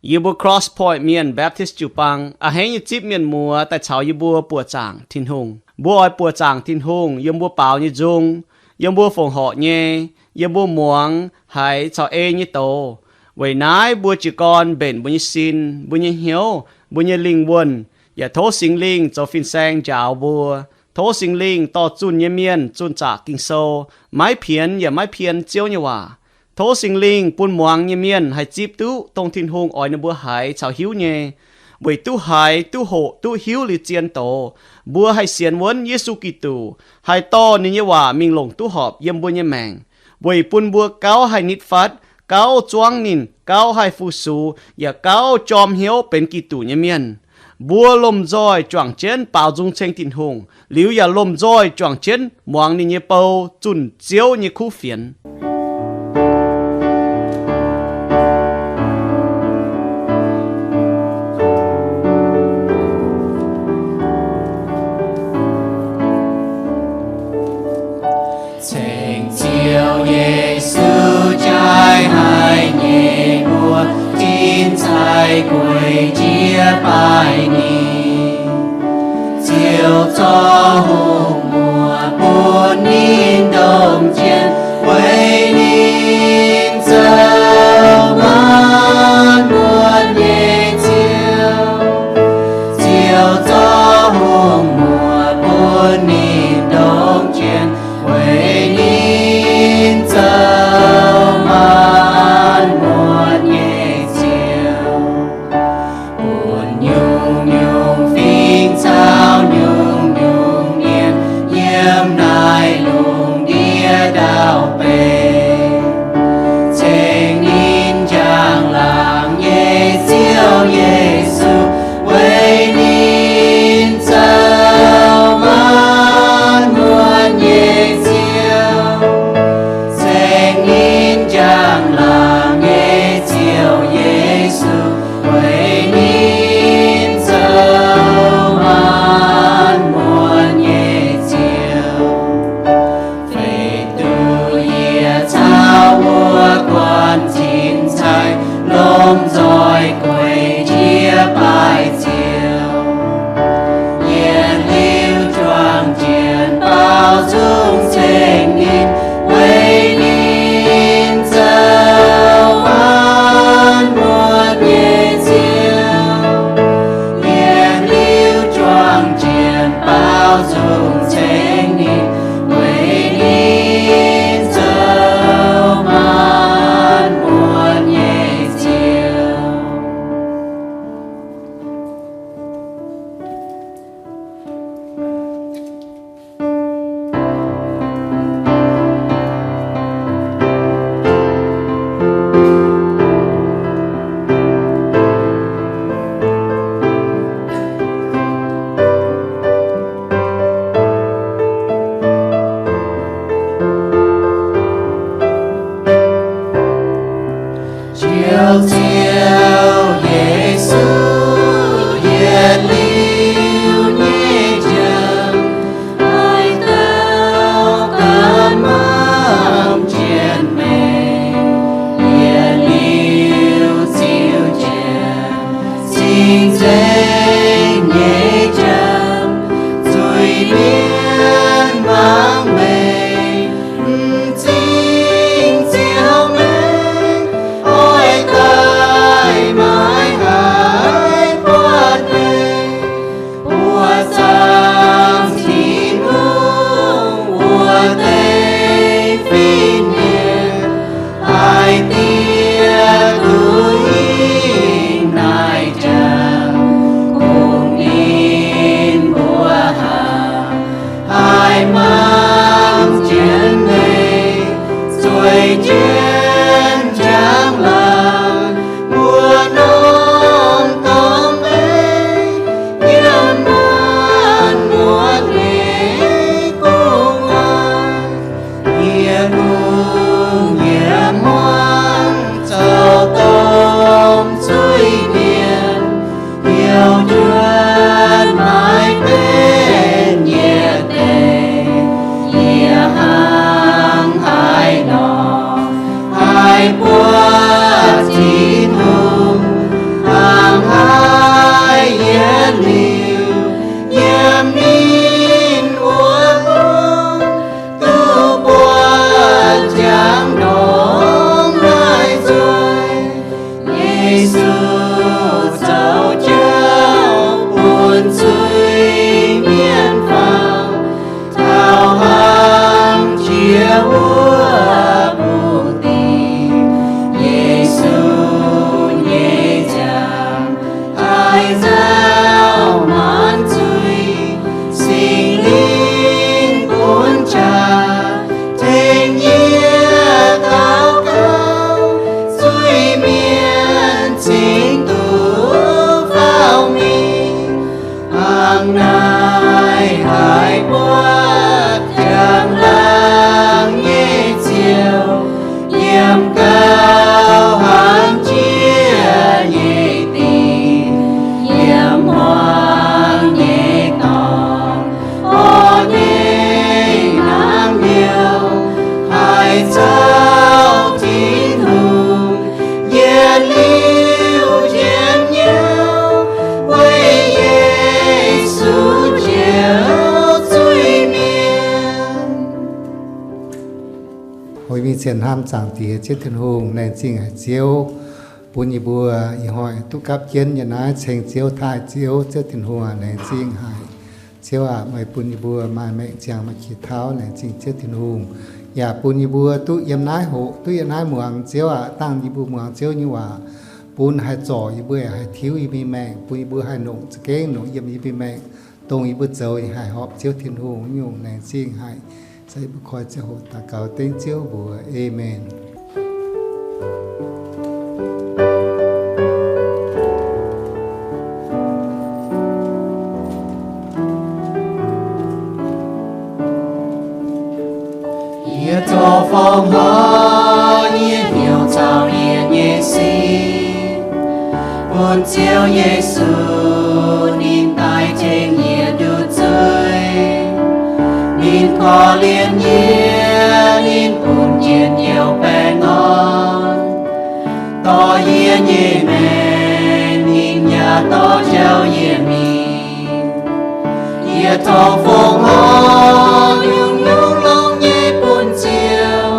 Yie mbuo Cross Point Mienh Baptist jiu-baang a'hneiv nyei zipv mienh muoz daaih caux yie mbuo buoqc zaangc Tin-Hungh. Mbuo oix buoqc zaangc Tin-Hungh yiem mbuo baaux nyei nzung, yiem mbuo fongc horc nyei, yiem mbuo muangx haiz caux ei nyei doz. Weic naaiv mbuo jiez gorn mbenc mbuo nyei sin, mbuo nyei hnyouv, mbuo nyei lingh wuonh, yaac tov Singx Lingh zoux fin-saeng njaaux mbuo. Tov Singx Lingh dorh zunh nyei mienh zunh zaqc Ging-Sou, maiv pienx yaac maiv pien Ziouv nyei waac. Tov Singx Lingh bun muangx nyei mienh haih zipv duqv dongh Tin-Hungh oix ninh mbuo haiz caux hiuv nyei, weic duqv haiz, duqv hoqc, duqv hiuv liuz zien doz, mbuo haih sienx wuonv Yesu Giduc, haih dorh ninh nyei waac mingh longc duqv horpc yiem mbuo nyei maengc, weic bun mbuo gauh haih nitv fatv, gauh zuangv ninh, gauh haih fu-sux, yaac gauh jorm hnyouv benx Giduc nyei mienh. Mbuo lomh nzoih juangc jienv baaux nzung ceng Tin-Hungh, liuz yaac lomh nzoih juangc jienv muangx ninh nyei bou zunh Ziouv nyei kuv fienx. Ceng Ziouv Yesu jaaix haic nyei mbuo, tin-zaih gueic jiez baaih ninh. Ziouv zorqv hungh muoc bun ninh ndomh jien, weic ninh zoux maanc muotc nyei Ziouv. Ziouv zorqv hungh muoc bun ninh ndomh jien, weic ninh zoux maanc muotc nyei Ziouv. Bun nyungc-nyungc fingx caux nyungc-nyungc mienh yiem naaiv lungh ndiev ndau-beih ceng ninh njang-laangc nyei Ziouv Yesu, weic ninh zoux maanc muotc nyei Ziouv. Ceng ninh njang-laangc nyei Ziouv Yesu, weic ninh zoux maanc muotc nyei Ziouv. Feix duqv yie caux wuov guanh cin-caix lomh nzoih gueic jiez baaih Ziouv. Yietc liuz juangc jienv baaux nzung ceng ninh, weic ninh zoux maanc muotc nyei Ziouv. Yietc liuz juangc jienv baaux nzung ceng ninh, weic ninh zoux maanc muotc nyei Ziouv. Ziouv, Ziouv Yesu, yietc liuz nyei jangx, haaix dauh ganh mangc jienv meih, yietc liuz ziux jienv cing-nzengc nyei jangx, zuiz-mienh mangc meih, m'zing Ziouv maengx, oix daaih maiv haih buatc meih. Buoqc zaangc Tin-Hungh wuov deix fin-mienh, haaix diec duqv hingh naaiv jangx, Yesu zoux jauv bun zuiz-mienh faaux, taux hnangv jiex wuov mbuo dingc. Yesu nyei jangx haih nzauh maanc zuiz, Singx Lingh gunv jaax tengx yie daux gaux, zuiz-mienh cingx duqv faaux mingh. Hnangv naaiv haiz buatc njang laangz nyei ziouc, yiem gauh hnangv jiex nyei dingc, yiem muangx nyei dorngx, orv nyei hnamv liouh, haih zaux Tin-Hungh yietc liuz njien-youh, weic Yesu njoux zuiz-mienh. Ih mingh cien hnamv Zaangc Diex Ziouv Tin-Hungh, laengz zingh haic Ziouv bun yie mbuo ih hnoi duqv gapv jienv yiem naaiv ceng Ziouv, taaih Ziouv, Ziouv Tin-Hungh, laengz zingh haic. Ziouv aac, meih bun yie mbuo maaih maengc ziangh maaih qiex tauv, laengz zingh Ziouv Tin-Hungh. Yaac bun yie mbuo duqv yiem naaiv hoqc, duqv yiem naaiv muangx, Ziouv aac, dangh yie mbuo muangx Ziouv nyei waac, bun haih zorc yie mbuo, haih tiuv yie mbuo nyei maengc, bun yie mbuo haih nongc za'gengh nongc yiem yie mbuo nyei maengc, dongh yie mbuo zoux haih horpc Ziouv Tin-Hungh nyungc. Laengz zingh haic. Se yie mbuo koi ziangh hoc daux gaux dengv Ziouv mbuox, Aamen. Yie tov fongc horc, yie hnyouv caux yie nyei sin, bun Ziouv Yesu ninh daaih tengx yie nduqc zuiz. Ninh korv-lienh yie, ninh bun njien-youh baengh orn. Dorh yie nyei maengc, ninh yaac dorh jauv yie mingh. Yie tov fongc horc, nyungc-nyungc longx nyei bun Ziouv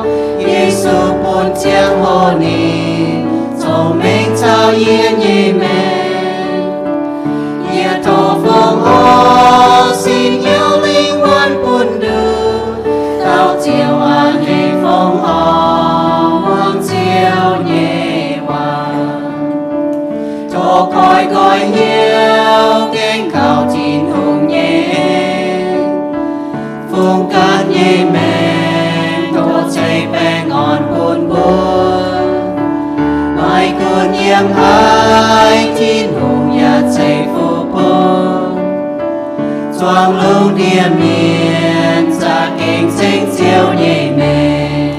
Yesu, bun ziangh hoc ninh cong-mengh caux yie nyei maengc. Yie tov fongc horc, sin hnyouv lingh wuonh bun nduqc, dauh Ziouv aac, hneiv fongc horc muangx Ziouv nyei waac. Tov koi nqoi hnyouv gengh kaux Tin-Hungh nyei en. Fungx ganh nyei maengc tov ceix baengh orn bun mbuo. Maiv gunv yiem haaix, Tin-Hungh yaac ceix fuqv bun. Zuangx lungh ndiev mienh za'gengh ceng Ziouv nyei maengc.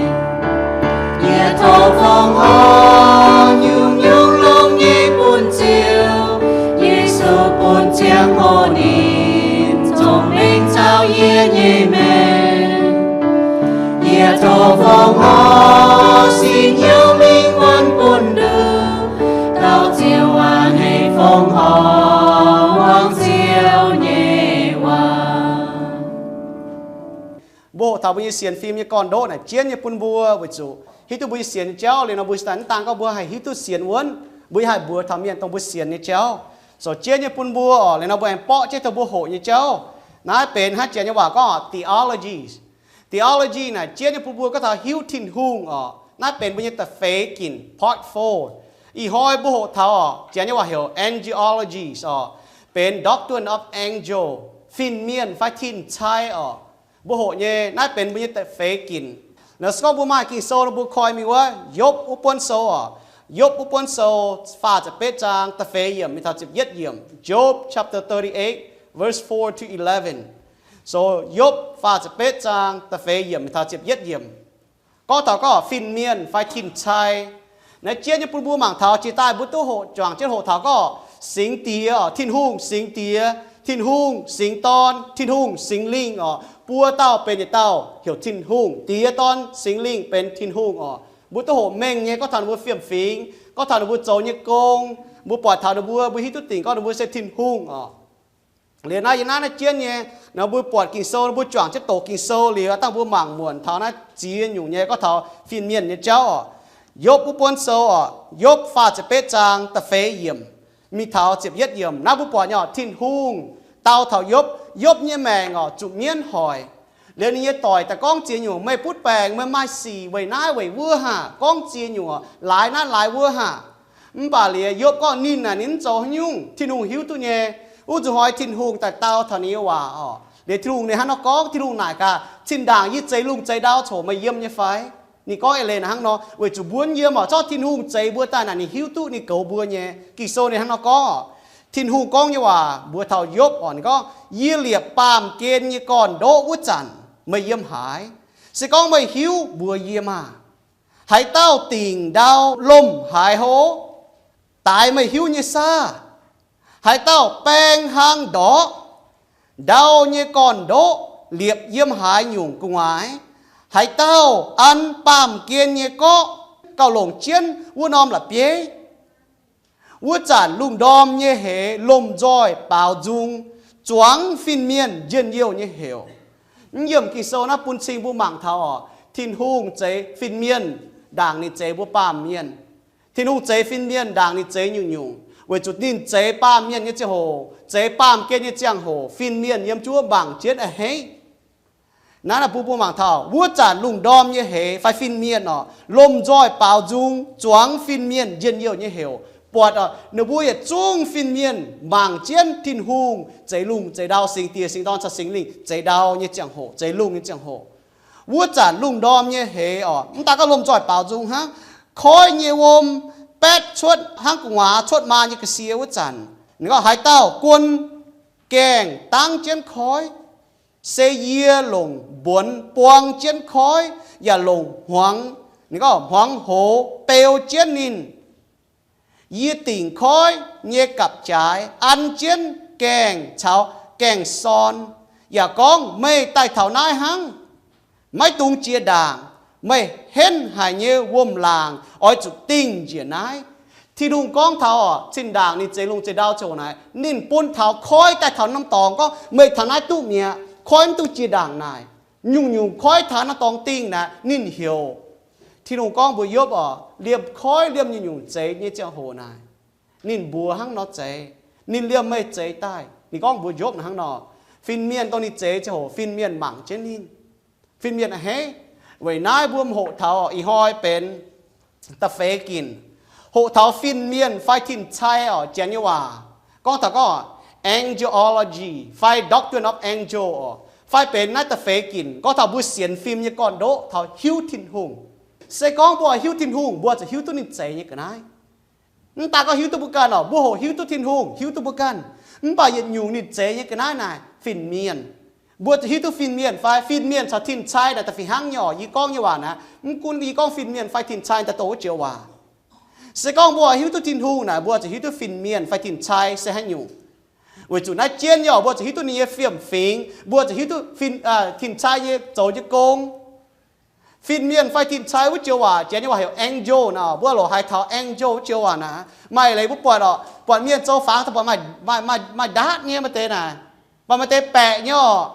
Yie tov fongc horc, nyungc-nyungc longx nyei bun Ziouv Yesu, bun ziangh hoc ninh cong-mengh caux yie nyei maengc. Yie tov fongc horc, sin hnyouv lingh wuonh bun nduqc, dauh Ziouv aac, hneiv fongc horc muangx Ziouv nyei waac. Mbuo hoqc taux mbuo nyei sienx fim nyei gorn-ndoqv naaic jienv nyei bun mbuo weic zuqc hiuv duqv mbuo nyei sienx nyei jauv liuz nor, mbuo daaih mv daan gorngv mbuo haih hiuv duqv sienx wuonv, mbuo haih mbuox taux mienh dongh mbuo sienx nyei jauv. Zoux jienv nyei bun mbuo oc. Liuz nor mbuo aengx borqv jienv taux mbuo hoqc nyei jauv. Naaiv benx hnangv Janx nyei waac gorngv theology. Theology naaic jienv nyei bun mbuo gorngv taux hiuv Tin-Hungh oc. Naaiv benx mbuo nyei da'feix ginc, part four. Ih hnoi mbuo hoqc taux oc, Janx nyei waac heuc angelology oc, benx doctrine of angel, fin-mienh fai tin-cai oc. Mbuo hoqc nyei naaiv benx mbuo nyei da'feix ginc. Naaiv se gorngv mbuo maaih Ging-Sou nor mbuo koi mingh wuov Yopv wuov buonv sou oc. Yopv wuov buonv sou faah ziepc betv zaang da'feix yiemc mingh taux ziepc yietv yiemc. Job chapter thirty-eight, verse four to eleven. So Yopv faah ziepc betv zaang da'feix yiemc mingh taux ziepc yietv yiemc. Gorngv taux gorngv fin-mienh fai tin-cai. Naaiv jienv nyei bun mbuo mangc taux jiex daaih mbuo duqv hoqc juangc jienv hoqc taux gorngv Singx Diex oc, Tin-Hungh Singx Diex, Tin-Hungh Singx Dorn, Tin-Hungh Singx Lingh oc. Buo dauh benx yietc dauh heuc Tin-Hungh, Diex, Dorn, Singx Lingh benx Tin-Hungh oc. Mbuo duqv hoqc mengh nyei gorngv taux ninh mbuo fiem-fingx, gorngv taux ninh mbuo zoux nyei gong, mbuo buatc taux ninh mbuo, mbuo hiuv duqv dingc gorngv ninh mbuo se Tin-Hungh oc. Liuz naaiv yie naaiv naaiv jienv nyei, nor mbuo buatc Ging-Sou, mbuo juangc jienv doqc Ging-Sou liuz, dangh mbuo mangc muonc taux naaiv ziex nyungc nyei gorngv taux fin-mienh nyei jauv oc. Yopv wuov buonv sou oc, Yopv faah ziepc betv zaang da'feix yiemc mingh taux ziepc yietv yiemc naaiv mbuo buatc nyei oc, Tin-Hungh dau taux Yopv, Yopv nyei maengc oc zuqc mienv hoic. Liuz ninh nyei doic daaih gorngv ziex nyungc, meih butv baengc, meih maaih sic weic naaiv weic wuov haah, gorngv ziex nyungc, laaix naaiv laaix wuov haah. Mv baac liuz Yopv gorngv ninh naaic ninh mv zoux haaix nyungc, Tin-Hungh hiuv duqv nyei. Wuov zuqc hnoi Tin-Hungh daaih dau taux ninh nyei waac oc. Liuz Tin-Hungh ninh hnangv nor gorngv, Tin-Hungh naaic gaax, Zinh ndaangc yie zeix lungh zeix ndau coc meih yiem nyei fai? Ninh gorngv eix leiz naaic hnangv nor, weic zuqc mbuo mv yiem oc, zorqv Tin-Hungh zeix mbuo daaih naaic ninh hiuv duqv ninh goux mbuo nyei. Ging-Sou ninh hnangv nor gorngv oc. Tin-Hungh gorngv nyei waac mbuox taux Yopv oc, ninh gorngv, Yie liepc baamh gen nyei gorn-ndoqv wuov zanc meih yiem haaix? Se gorngv meih hiuv mbuox yie maah! Haaix dauh dingc ndau lomh haaix hlo? Daaix meih hiuv nyei saah? Haaix dauh baeng hlang ndorqc ndau nyei gorn-ndoqv liepc yiem haaix nyungc gu'nguaaic? Haaix dauh an baamh gen nyei gorqv gauh longc jienv wuov norm la'bieiv? Wuov zanc lungh ndorm nyei heix lomh nzoih baaux nzung, zuangx fin-mienh njien-youh nyei heuc. Mv yiemc Ging-Sou naaiv bun cing mbuo mangc taux oc, Tin-Hungh zeix fin-mienh ndaangc ninh zeix mbuo baamh mienh. Tin-Hungh zeix fin-mienh ndaangc ninh zeix nyungc-nyungc, weic zuqc ninh zeix baamh mienh nyei ziangh hoc, zeix baamh gen nyei ziangh hoc, fin-mienh yiem jienv mangc jienv a'hneiv. Naaiv naaic bun mbuo mangc taux wuov zanc lungh ndorm nyei heix fai fin-mienh oc, lomh nzoih baaux nzung, zuangx fin-mienh njien-youh nyei heuc. Buatc oc, ninh mbuo yietc zungv fin-mienh mangc jienv Tin-Hungh zeix lungh zeix ndau, Singx Diex, Singx Dorn caux Singx Lingh zeix ndau nyei ziangh hoc, zeix lungh nyei ziangh hoc. Wuov zanc lungh ndorm nyei heix oc, mv daaih gorngv lomh nzoih baaux nzung hnangv, koiv nyei wuom baetv cuotv hnangv gu'nguaaz cuotv maa nyei ga'sie wuov zanc, ninh gorngv, Haaix dauh guon gaengh dangv jienv koiv? Se yie longc mbuonx buang jienv koiv, yaac longc hmuangx, ninh gorngv hmuangx hoz beu jienv ninh. Yie dingc koiv nyei gapv-jaaix an jienv gaengh caux gaengh sorn, yaac gorngv, Meih daaih taux naaiv hnangv, maiv dungx jiex ndaangc. Meih henv haic nyei wuom-laangc oix zuqc dingh njiec naaiv. Tin-Hungh gorngv taux oc, zinh ndaangc ninh zeix lungh zeix ndau ziouc naaic, ninh bun taux koiv daaih taux norm dorngx gorngv, Meih taux naaiv duqv mi'aqv. Koiv mv duqv jiex ndaangc naaic. Nyungc-nyungc koiv taux norm dorngx dingh naaic ninh heuc. Tin-Hungh gorngv mbuox Yopv oc, liemh koiv liemh nyungc-nyungc zeix nyei ziangh hoc naaic, ninh mbuox hnangv nor zeix. Ninh liemh meih zeix daaih. Ninh gorngv mbuox Yopv naaic hnangv nor, fin-mienh dongh ninh zeix ziangh hoc fin-mienh mangc jienv ninh. Fin-mienh a'hneiv. Weic naaiv mbuo hoqc taux ih hnoi benx da'feix ginc, hoqc taux fin-mienh fai tin-cai oc, Janx nyei waac gorngv taux gorngv angelology fai doctrine of angel oc, fai benx naaiv da'feix ginc gorngv taux mbuo sienx fim nyei gorn-ndoqv taux hiuv Tin-Hungh. Se gorngv mbuo hiuv Tin-Hungh, mbuo zuqc hiuv duqv ninh zeix nyei ga'naaiv. Mv daaih gorngv hiuv duqv mbuo ganh oc, mbuo hoqc hiuv duqv Tin-Hungh, hiuv duqv mbuo ganh, mv baac yietc nyungc ninh zeix nyei ga'naaiv naaic, fin-mienh. Mbuo zuqc hiuv duqv fin-mienh fai fin-mienh caux tin-cai naaic da'fih hnangv nyei oc. Yie gorngv nyei waac naaic, mv gunv yie gorngv fin-mienh fai tin-cai daaih dongh wuov joux waac. Se gorngv mbuo hiuv duqv Tin-Hungh naaic, mbuo zuqc hiuv duqv fin-mienh fai tin-cai se haaix nyungc. Weic zuqc naaiv jienv nyei oc, mbuo zuqc hiuv duqv ninh nyei fiem-fingx, mbuo zuqc hiuv duqv fin, tin-cai nyei zoux nyei gong. Fin-mienh fai tin-cai wuov joux waac, Janx nyei waac heuc angel naaic, mbuo loc haiz taux angel wuov joux waac naaic. Maaih leiz mbuo buatc oc, buatc mienh zoux fangx daaih buatc maaih, maaih, maaih ndaatv nyei maaih deix naaic, maaih, maaih deix baeqc nyei oc.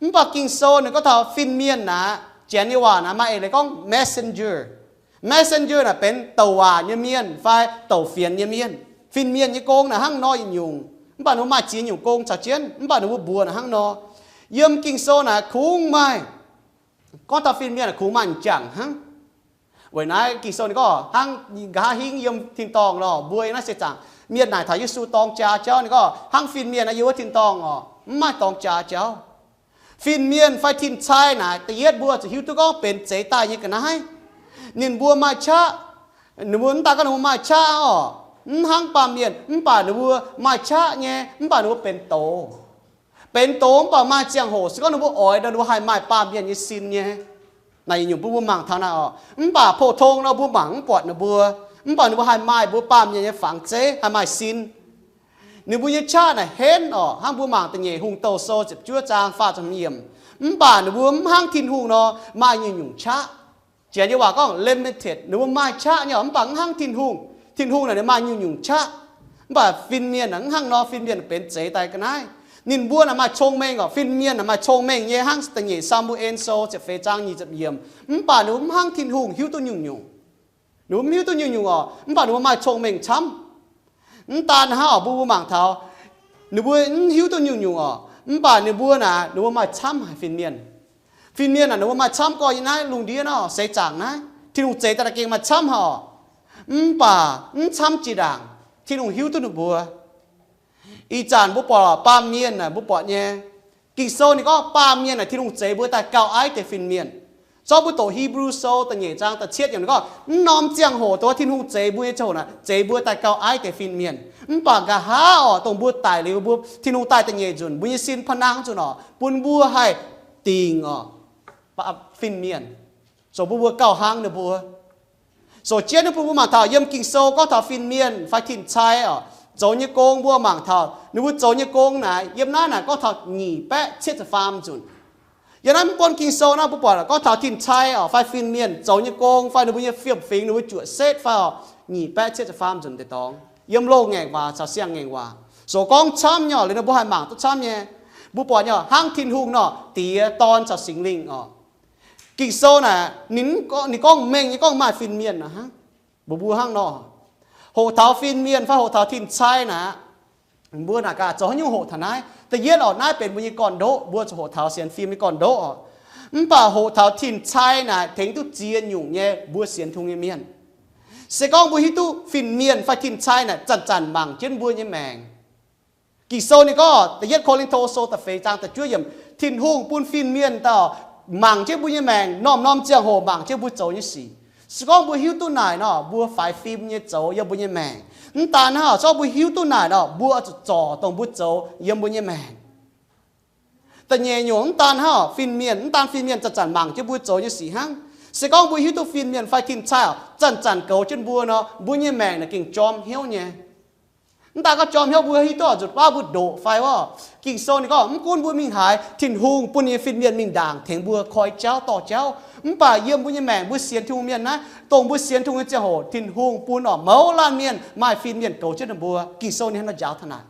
Mv baac Ging-Sou ninh gorngv taux fin-mienh naaic, Janx nyei waac naaic maaih eix leiz gorngv messenger. Messenger naaic benx douc waac nyei mienh fai douc fienx nyei mienh. Fin-mienh nyei gong naaic hnangv nor yietc nyungc, mv baac ninh mbuo maaih ziex nyungc gong caux jienv, mv baac ninh mbuo mbuox naaic hnangv nor. Yiem Ging-Sou naaic kungx maaih gorngv taux fin-mienh naaic kungx maaih m'jangc hnangv. Weic naaiv Ging-Sou ninh gorngv hnangv nqa'haav hingv yiem tin-dorngh lorh, mbuo yiem naaiv seix zaangc mienh naaic taux Yesu dorng jaa jauv, ninh gorngv hnangv fin-mienh naaiv yiem wuov tin-dorngh oc, mv maaih dorng jaa jauv. Fin-mienh fai tin-cai naaic, da'yietv mbuo zuqc hiuv duqv gorngv benx zeix daaih nyei ga'naaiv. Ninh mbuo maaih qaqv, ninh mbuo mv daaih gorngv ninh mbuo maaih qaqv oc, mv hnangv baamh mienh, mv baac ninh mbuo maaih qaqv nyei, mv baac ninh mbuo benx doz. Benx doz mv baac maaih ziangh hoc se gorngv ninh mbuo oix nor, ninh mbuo haih maaih baamh mienh nyei sin nyei. Naaiv yietc nyungc bun mbuo mangc taux naaiv oc. Mv baac pou-tong nor mbuo mangc mv buatc ninh mbuo, mv baac ninh mbuo haih maaih mbuo baamh mienh nyei fangx zeiv, haih maaih sin. Ninh mbuo nyei qaqv naaic henv oc, hnangv mbuo mangc da'nyeic Hungh Douh Sou ziepc juov zaang faah ziepc hmz yiemc. Mv baac ninh mbuo mv hnangv Tin-Hungh nor maaih nyungc-nyungc qaqv. Janx nyei waac gorngv limited, ninh mbuo maaih qaqv nyei oc, mv baac mv hnangv Tin-Hungh. Tin-Hungh naaic ninh maaih nyungc-nyungc qaqv. Mv baac fin-mienh naaic mv hnangv nor, fin-mienh benx zeix daaih ga'naaiv. Ninh mbuo naaic maaih cong-mengh oc, fin-mienh naaic maaih cong-mengh nyei hnangv da'nyeic Saa^mu^en Sou ziepc feix zaang nyic ziepc yiemc. Mv baac ninh mbuo mv hnangv Tin-Hungh hiuv duqv nyungc-nyungc. Ninh mbuo mv hiuv duqv nyungc-nyungc oc, mv baac ninh mbuo maaih cong-mengh camv. Mv daan hnangv oc, mbuo mbuo mangc taux ninh mbuo mv hiuv duqv nyungc-nyungc oc, mv baac ninh mbuo naaic ninh mbuo maaih camv haic fin-, mienh. Fin-mienh naaic ninh mbuo maaih camv gorx yiem naaiv lungh ndiev nor, seix zaangc naaiv, Tin-Hungh zeix daaih gengh maaih camv haic oc. Mv baac mv camv jiex ndaangc Tin-Hungh hiuv duqv ninh mbuo. Ih zanc mbuo buatc baamh mienh naaic, mbuo buatc nyei, Ging-Sou ninh gorngv baamh mienh naaic Tin-Hungh zeix mbuo daaih gauh aiv deix fin-mienh. Zorqv mbuo doqc Hipv^lu Sou da'nyeic zaang da'cietv yiemc ninh gorngv, mv norm ziangh hoc dongh Tin-Hungh zeix mbuo nyei ziangh hoc naaic, zeix mbuo daaih gauh aiv deix fin-mienh. Mv baac nqa'haav oc, dongh mbuo daic liuz, mbuo Tin-Hungh daaih da'nyeic nzunc, mbuo nyei sin pa'nangv nzunc oc, bun mbuo haih dingc oc, fin-mienh, zoux bun mbuo gauh hnangv ninh mbuo. So jienv naaiv bun mbuo mangc taux yiem Ging-Sou gorngv taux fin-mienh fai tin-cai oc, zoux nyei gong mbuo mangc taux ninh mbuo zoux nyei gong naaic, yiem naaiv naaic gorngv taux nyic baeqv cietv ziepc faam nzunc. Yiem naaiv mv buonv Ging-Sou naaiv mbuo buatc gorngv taux tin-cai oc fai fin-mienh zoux nyei gong fai ninh mbuo nyei fiem-fingx, ninh mbuo juoqc setv fai oc, nyic baeqv cietv ziepc faam nzunc deix dorngx yiem loz-ngaengc waac caux siang-ngaengc waac. So gorngv camv nyei oc, liuz nor mbuo haih mangc duqv camv nyei. Mbuo buatc nyei oc, hnangv Tin-Hungh nor, Diex, Dorn caux Singx Lingh oc. Ging-Sou naaic ninh, ninh gorngv mengh nyei gorngv maaih fin-mienh hnangv. Mbuo mbuo hnangv nor, hoqc taux fin-mienh fai hoqc taux tin-cai naaic, mbuo naaic gaax zoux haaix nyungc hoqc taux naaiv? Da'yietv oc, naaiv benx mbuo nyei gorn-ndoqv, mbuo zuqc hoqc taux sienx fim nyei gorn-ndoqv oc. Mv baac hoqc taux tin-cai naaic tengx duqv ziex nyungc nyei mbuo sienx Tin-Hungh nyei mienh. Se gorngv mbuo hiuv duqv fin-mienh fai tin-cai naaic zanc-zanc mangc jienv mbuo nyei maengc. Ging-Sou ninh gorngv, da'yietv Ko^lin^to Sou da'feix zaang da'juov yiemc, Tin-Hungh bun fin-mienh daaih mangc jienv mbuo nyei maengc, norm-norm ziangh hoc mangc jienv mbuo zoux nyei sic. Se gorngv mbuo hiuv duqv naaic nor, mbuo faix fim nyei zoux yiem mbuo nyei maengc. Mv daan hnangv, se gorngv mbuo hiuv duqv naaic nor, mbuo oix zuqc zorc dongh mbuo zoux yiem mbuo nyei maengc. Da'nyeic nyungc, mv daan hnangv, fin-mienh, mv daan fin-mienh zanc-zanc mangc jienv mbuo zoux nyei sic hnangv. Se gorngv mbuo hiuv duqv fin-mienh fai tin-cai oc, zanc-zanc goux jienv mbuo nor, mbuo nyei maengc naaic gengh jorm hnyouv nyei. Mv daan gorngv jorm hnyouv, mbuo hiuv duqv oix zuqc baav mbuo ndoqc fai oc. Ging-Sou ninh gorngv, mv gunv mbuo mingh haaix, Tin-Hungh bun ninh nyei fin-mienh mingh ndaangc tengx mbuo koi jauv dorh jauv. Mv baac yiem mbuo nyei maengc, mbuo sienx Tin-Hungh mienh naaiv, dongh mbuo sienx Tin-Hungh nyei ziangh hoc, Tin-Hungh bun oc mouz laanh mienh maaih fin-mienh goux jienv ninh mbuo. Ging-Sou ninh hnangv nor njaaux taux naaic.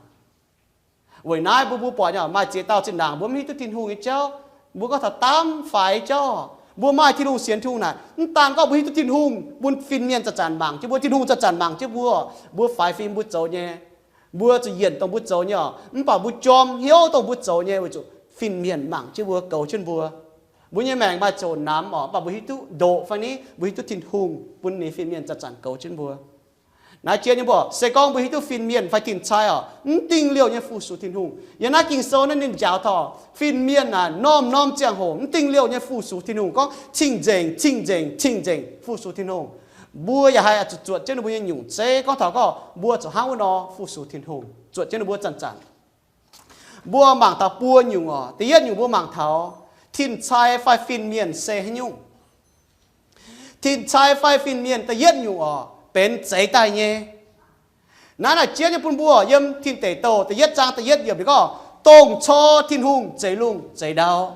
Weic naaiv mbuo, mbuo buatc nyei maaih ziex dauh zinh ndaangc mbuo mv hiuv duqv Tin-Hungh nyei jauv, mbuo gorngv taux daamv faix jauv. Mbuo maaih Tin-Hungh, sienx Tin-Hungh naaic, mv daan gorngv mbuo hiuv duqv Tin-Hungh bun fin-mienh zanc-zanc mangc jienv mbuo, Tin-Hungh zanc-zanc mangc jienv mbuo, mbuo faix fim mbuo zoux nyei, mbuo zuqc yienc dongh mbuo zoux nyei oc. Mv baac mbuo jorm hnyouv dongh mbuo zoux nyei, weic zuqc fin-mienh mangc jienv mbuo, goux jienv mbuo. Mbuo nyei maengc maaih ziouc namx oc, mv baac mbuo hiuv duqv ndoqc fai ni, mbuo hiuv duqv Tin-Hungh bun ninh fin-mienh zanc-zanc goux jienv mbuo. Naaiv jien nyei mbuo, se gorngv mbuo hiuv duqv fin-mienh fai tin-cai oc, mv dingh liouh nyei fu-sux Tin-Hungh. Yiem naaiv Ging-Sou naaiv ninh njaaux taux fin-mienh naaic norm-norm ziangh hoc mv dingh liouh nyei fu-sux Tin-Hungh, gorngv cing-nzengc, cing-nzengc, cing-nzengc fu-sux Tin-Hungh. Mbuo yaac haih zuqc zuotc jienv ninh mbuo nyei nyungc zeiv, gorngv taux gorngv mbuo zuqc hnangv wuov nor fu-sux Tin-Hungh, zuotc jienv ninh mbuo zanc-zanc. Mbuo mangc taux buo nyungc oc. Da'yietv nyungc mbuo mangc taux tin-cai fai fin-mienh se haaix nyungc. Tin-cai fai fin-mienh da'yietv nyungc oc, benx zeix daaih nyei. Naaiv naaic jien nyei bun mbuo yiem Tin-Deic Douh da'yietv zaang da'yietv yiemc ninh gorngv, dongh cor Tin-Hungh zeix lungh zeix ndau.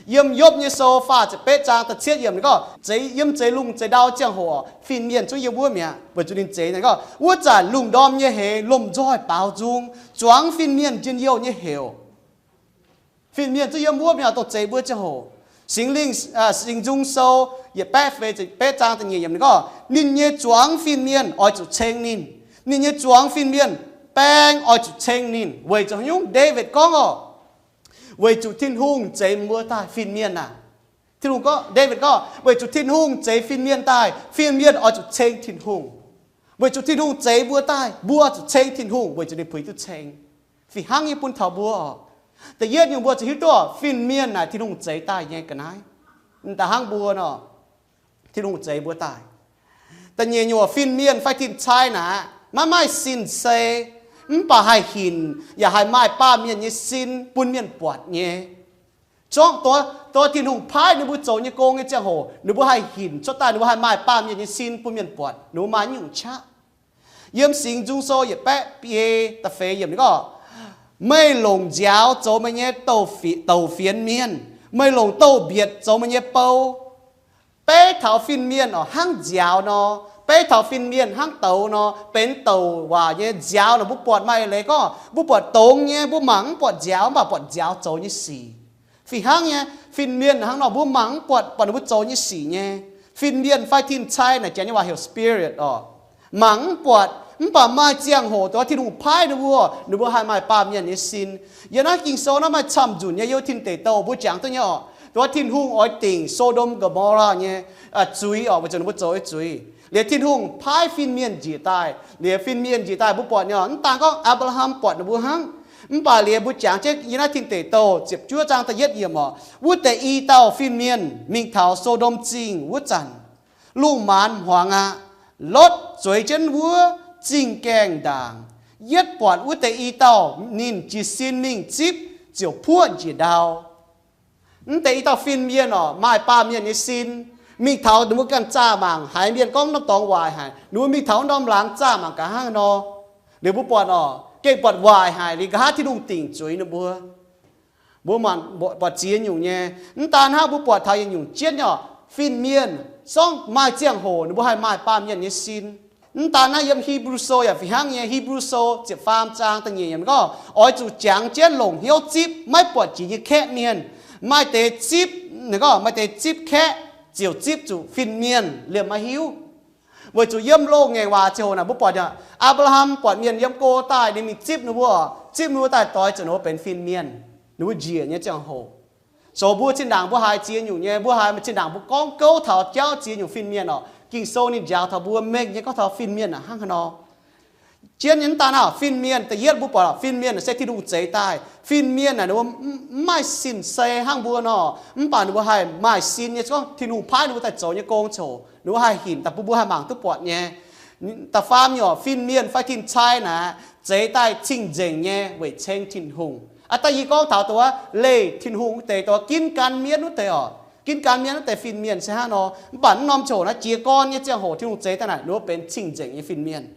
Yiem Yopv nyei sou faah ziepc betv zaang da'cietv yiemc ninh gorngv, zeix, yiem zeix lungh zeix ndau ziangh hoc, fin-mienh zungv yiem wuov mi'aqv, weic zuqc ninh zeix ninh gorngv, wuov zanc lungh ndorm nyei heix lomh nzoih baaux nzung, zuangx fin-mienh njien-youh nyei heuc. Fin-mienh zungv yiem wuov mi'aqv, dongh zeix mbuo ziangh hoc. Singx Lingh, Singx Nzung Sou yietc baeqv feix ziepc betv zaang da'nyeic yiemc ninh gorngv, ninh nyei zuangx fin-mienh oix zuqc ceng ninh. Ninh nyei zuangx fin-mienh baeng oix zuqc ceng ninh. Weic zuqc haaix nyungc? Ndaawitv gorngv oc, weic zuqc Tin-Hungh zeix mbuo daaih, fin-mienh aah. Tin-Hungh gorngv, Ndaawitv gorngv, weic zuqc Tin-Hungh zeix fin-mienh daaih, fin-mienh oix zuqc ceng Tin-Hungh. Weic zuqc Tin-Hungh zeix mbuo daaih, mbuo zuqc ceng Tin-Hungh weic zuqc ninh puix duqv ceng. Fih hnangv nyei bun taux mbuo oc. Da'yietv nyungc mbuo zuqc hiuv duqv fin-mienh naaic Tin-Hungh zeix daaih nyei ga'naaiv. Da'hnangv mbuo nor, Tin-Hungh zeix mbuo daaih. Da'nyeic nyungc fin-mienh fai tin-cai naaic maiv maaih sin-sei, mv baac haih hinc yaac haih maaih baamh mienh nyei sin bun mienh buatc nyei. Zorqv dongh, dongh Tin-Hungh paaiv ninh mbuo zoux nyei gong nyei ziangh hoc, ninh mbuo haih hinc cuotv daaih, ninh mbuo haih maaih baamh mienh nyei sin bun mienh buatc ninh mbuo maaih nyungc qaqv. Yiem Singx Nzung Sou yietc baeqv biei da'feix yiemc ninh gorngv, meih longc nziaaux zoux meih nyei douc fienx mienh, meih longc douz-mbietc zoux meih nyei bou. Beiv taux fin-mienh oc hnangv nziaaux nor, beiv taux fin-mienh hnangv douz nor, benx douc waac nyei nziaaux nor. Mbuo buatc maaih leiz gorngv mbuo buatc dongz nyei, mbuo mangc mv buatc nziaaux, mv baac buatc nziaaux zoux nyei sic. Fih hnangv nyei, fin-mienh hnangv nor, mbuo mangc mv buatc, buatc ninh mbuo zoux nyei sic nyei. Fin-mienh fai tin-cai naaic janx nyei waac heuc spirit oc. Mangc mv buatc, mv baac maaih ziangh hoc dongh Tin-Hungh paaiv ninh mbuo, ninh mbuo haih maaih baamh mienh nyei sin. Yiem naaiv Ging-Sou naaiv maaih camv-nzunc nyei, yiem Tin Deic Douh mbuo jangx duqv nyei oc. Dongh Tin-Hungh oix dingc So^ndom Go^mo^laa nyei zuiz oc, weic zuqc ninh mbuo zoux nyei zuiz. Liuz Tin-Hungh paaiv fin-mienh njiec daaih. Liuz fin-mienh njiec daaih mbuo buatc nyei, mv daan gorngv Apc^laa^ham buatc ninh mbuo hnangv. Mv baac liuz mbuo jangx jienv yiem naaiv Tin Deic Douh ziepc juov zaang da'yietv yiemc oc, wuov deix i dauh fin-mienh mingh taux So^ndom Zingh wuov zanc, lungh maanz hmuangx aqv. Lotv zueiz jienv wuov zingh gaengh ndaangc. Yietv buatc wuov deix i dauh ninh jiez sin mingh zipv, ziouc puoqv njiec ndau. Mv deix i dauh fin-mienh oc, maaih baamh mienh nyei sin. Mingh taux ninh mbuo ganh zaah mangc haiz mienh gorngv norm dorngx waaic haic, ninh mbuo mingh taux norm laangz zaah mangc gaax hnangv nor. Liuz mbuo buatc oc, gengh buatc waaic haic, liuz nqa'haav Tin-Hungh dingc zuiz ninh mbuo. Mbuo mangc buatc ziex nyungc nyei. Mv daan hnangv, mbuo buatc taux yietc nyungc jienv nyei oc, fin-mienh zorngv maaih ziangh hoc ninh mbuo haih maaih baamh mienh nyei sin. Mv daan naaiv, yiem Hipv^lu Sou yaac fih hnangv nyei. Hipv^lu Sou ziepc faam zaang da'nyeic yiemc gorngv, oix zuqc jangx jienv longc hnyouv zipv, maiv buatc jiex nyei kaeqv mienh. Maaih deix zipv, ninh gorngv maaih deix zipv kaeqv, ziouc zipv zuqc fin-mienh liemh maiv hiuv. Weic zuqc yiem loz-ngaengc waac ziangh hoc naaic mbuo buatc, Apc^laa^ham buatc mienh yiem go daaih, ninh mingh zipv ninh mbuo, zipv ninh mbuo daaih doix zuqc ninh mbuo benx fin-mienh, ninh mbuo njiec nyei ziangh hoc. So mbuo zinh ndaangc mbuo haiz ziex nyungc nyei, mbuo haiz zinh ndaangc mbuo gorngv gouv taux jauv ziex nyungc fin-mienh oc, Ging-Sou ninh njaaux taux mbuo mengh nyei gorngv taux fin-mienh hnangv haaix nor. Jienv nyei mv daan hnangv, fin-mienh da'yietv mbuo buatc fin-mienh se Tin-Hungh zeix daaih. Fin-mienh naaic ninh mbuo mv maaih sin-sei hnangv mbuo nor, mv baac ninh mbuo haih maaih sin nyei, gorngv Tin-Hungh paaiv ninh mbuo daaih zoux nyei gong coc, ninh mbuo haih hinc daaih bun mbuo haih mangc duqv buatc nyei. Da'faam nyungc, fin-mienh fai tin-cai naaic zeix daaih cing-nzengc nyei weic ceng Tin-Hungh. Aa, da'nyeic gorngv taux dongh wuov leih Tin-Hungh wuov deix, dongh wuov ginv gan mienv wuov deix oc. Ginv gan mienv wuov deix fin-mienh se hnangv nor. Mv baac mv norm coc naaiv jiez gorn nyei ziangh hoc Tin-Hungh zeix daaih naaic ninh mbuo benx cing-nzengc nyei fin-mienh.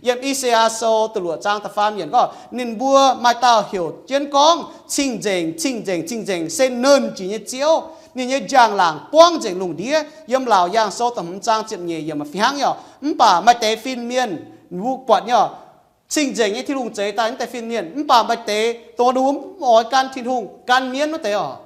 Yiem I^saa^yaa Sou da'luoqc zaang da'faam yiemc gorngv ninh mbuo maaih dauh heuc jienv gorngv, Cing-nzengc, cing-nzengc, cing-nzengc, se Nernh Jiex nyei Ziouv. Ninh nyei njang-laangc buangv nzengc lungh ndiev. Yiem Laauc Yaangh Sou da'hmz zaang ziepc nyeic yiemc fih hnangv nyei oc. Mv baac maaih deix fin-mienh mbuo buatc nyei oc, cing-nzengc nyei Tin-Hungh zeix daaih wuov deix fin-mienh. Mv baac maaih deix dongh ninh mbuo mv oix gan Tin-Hungh, gan mienv wuov deix oc.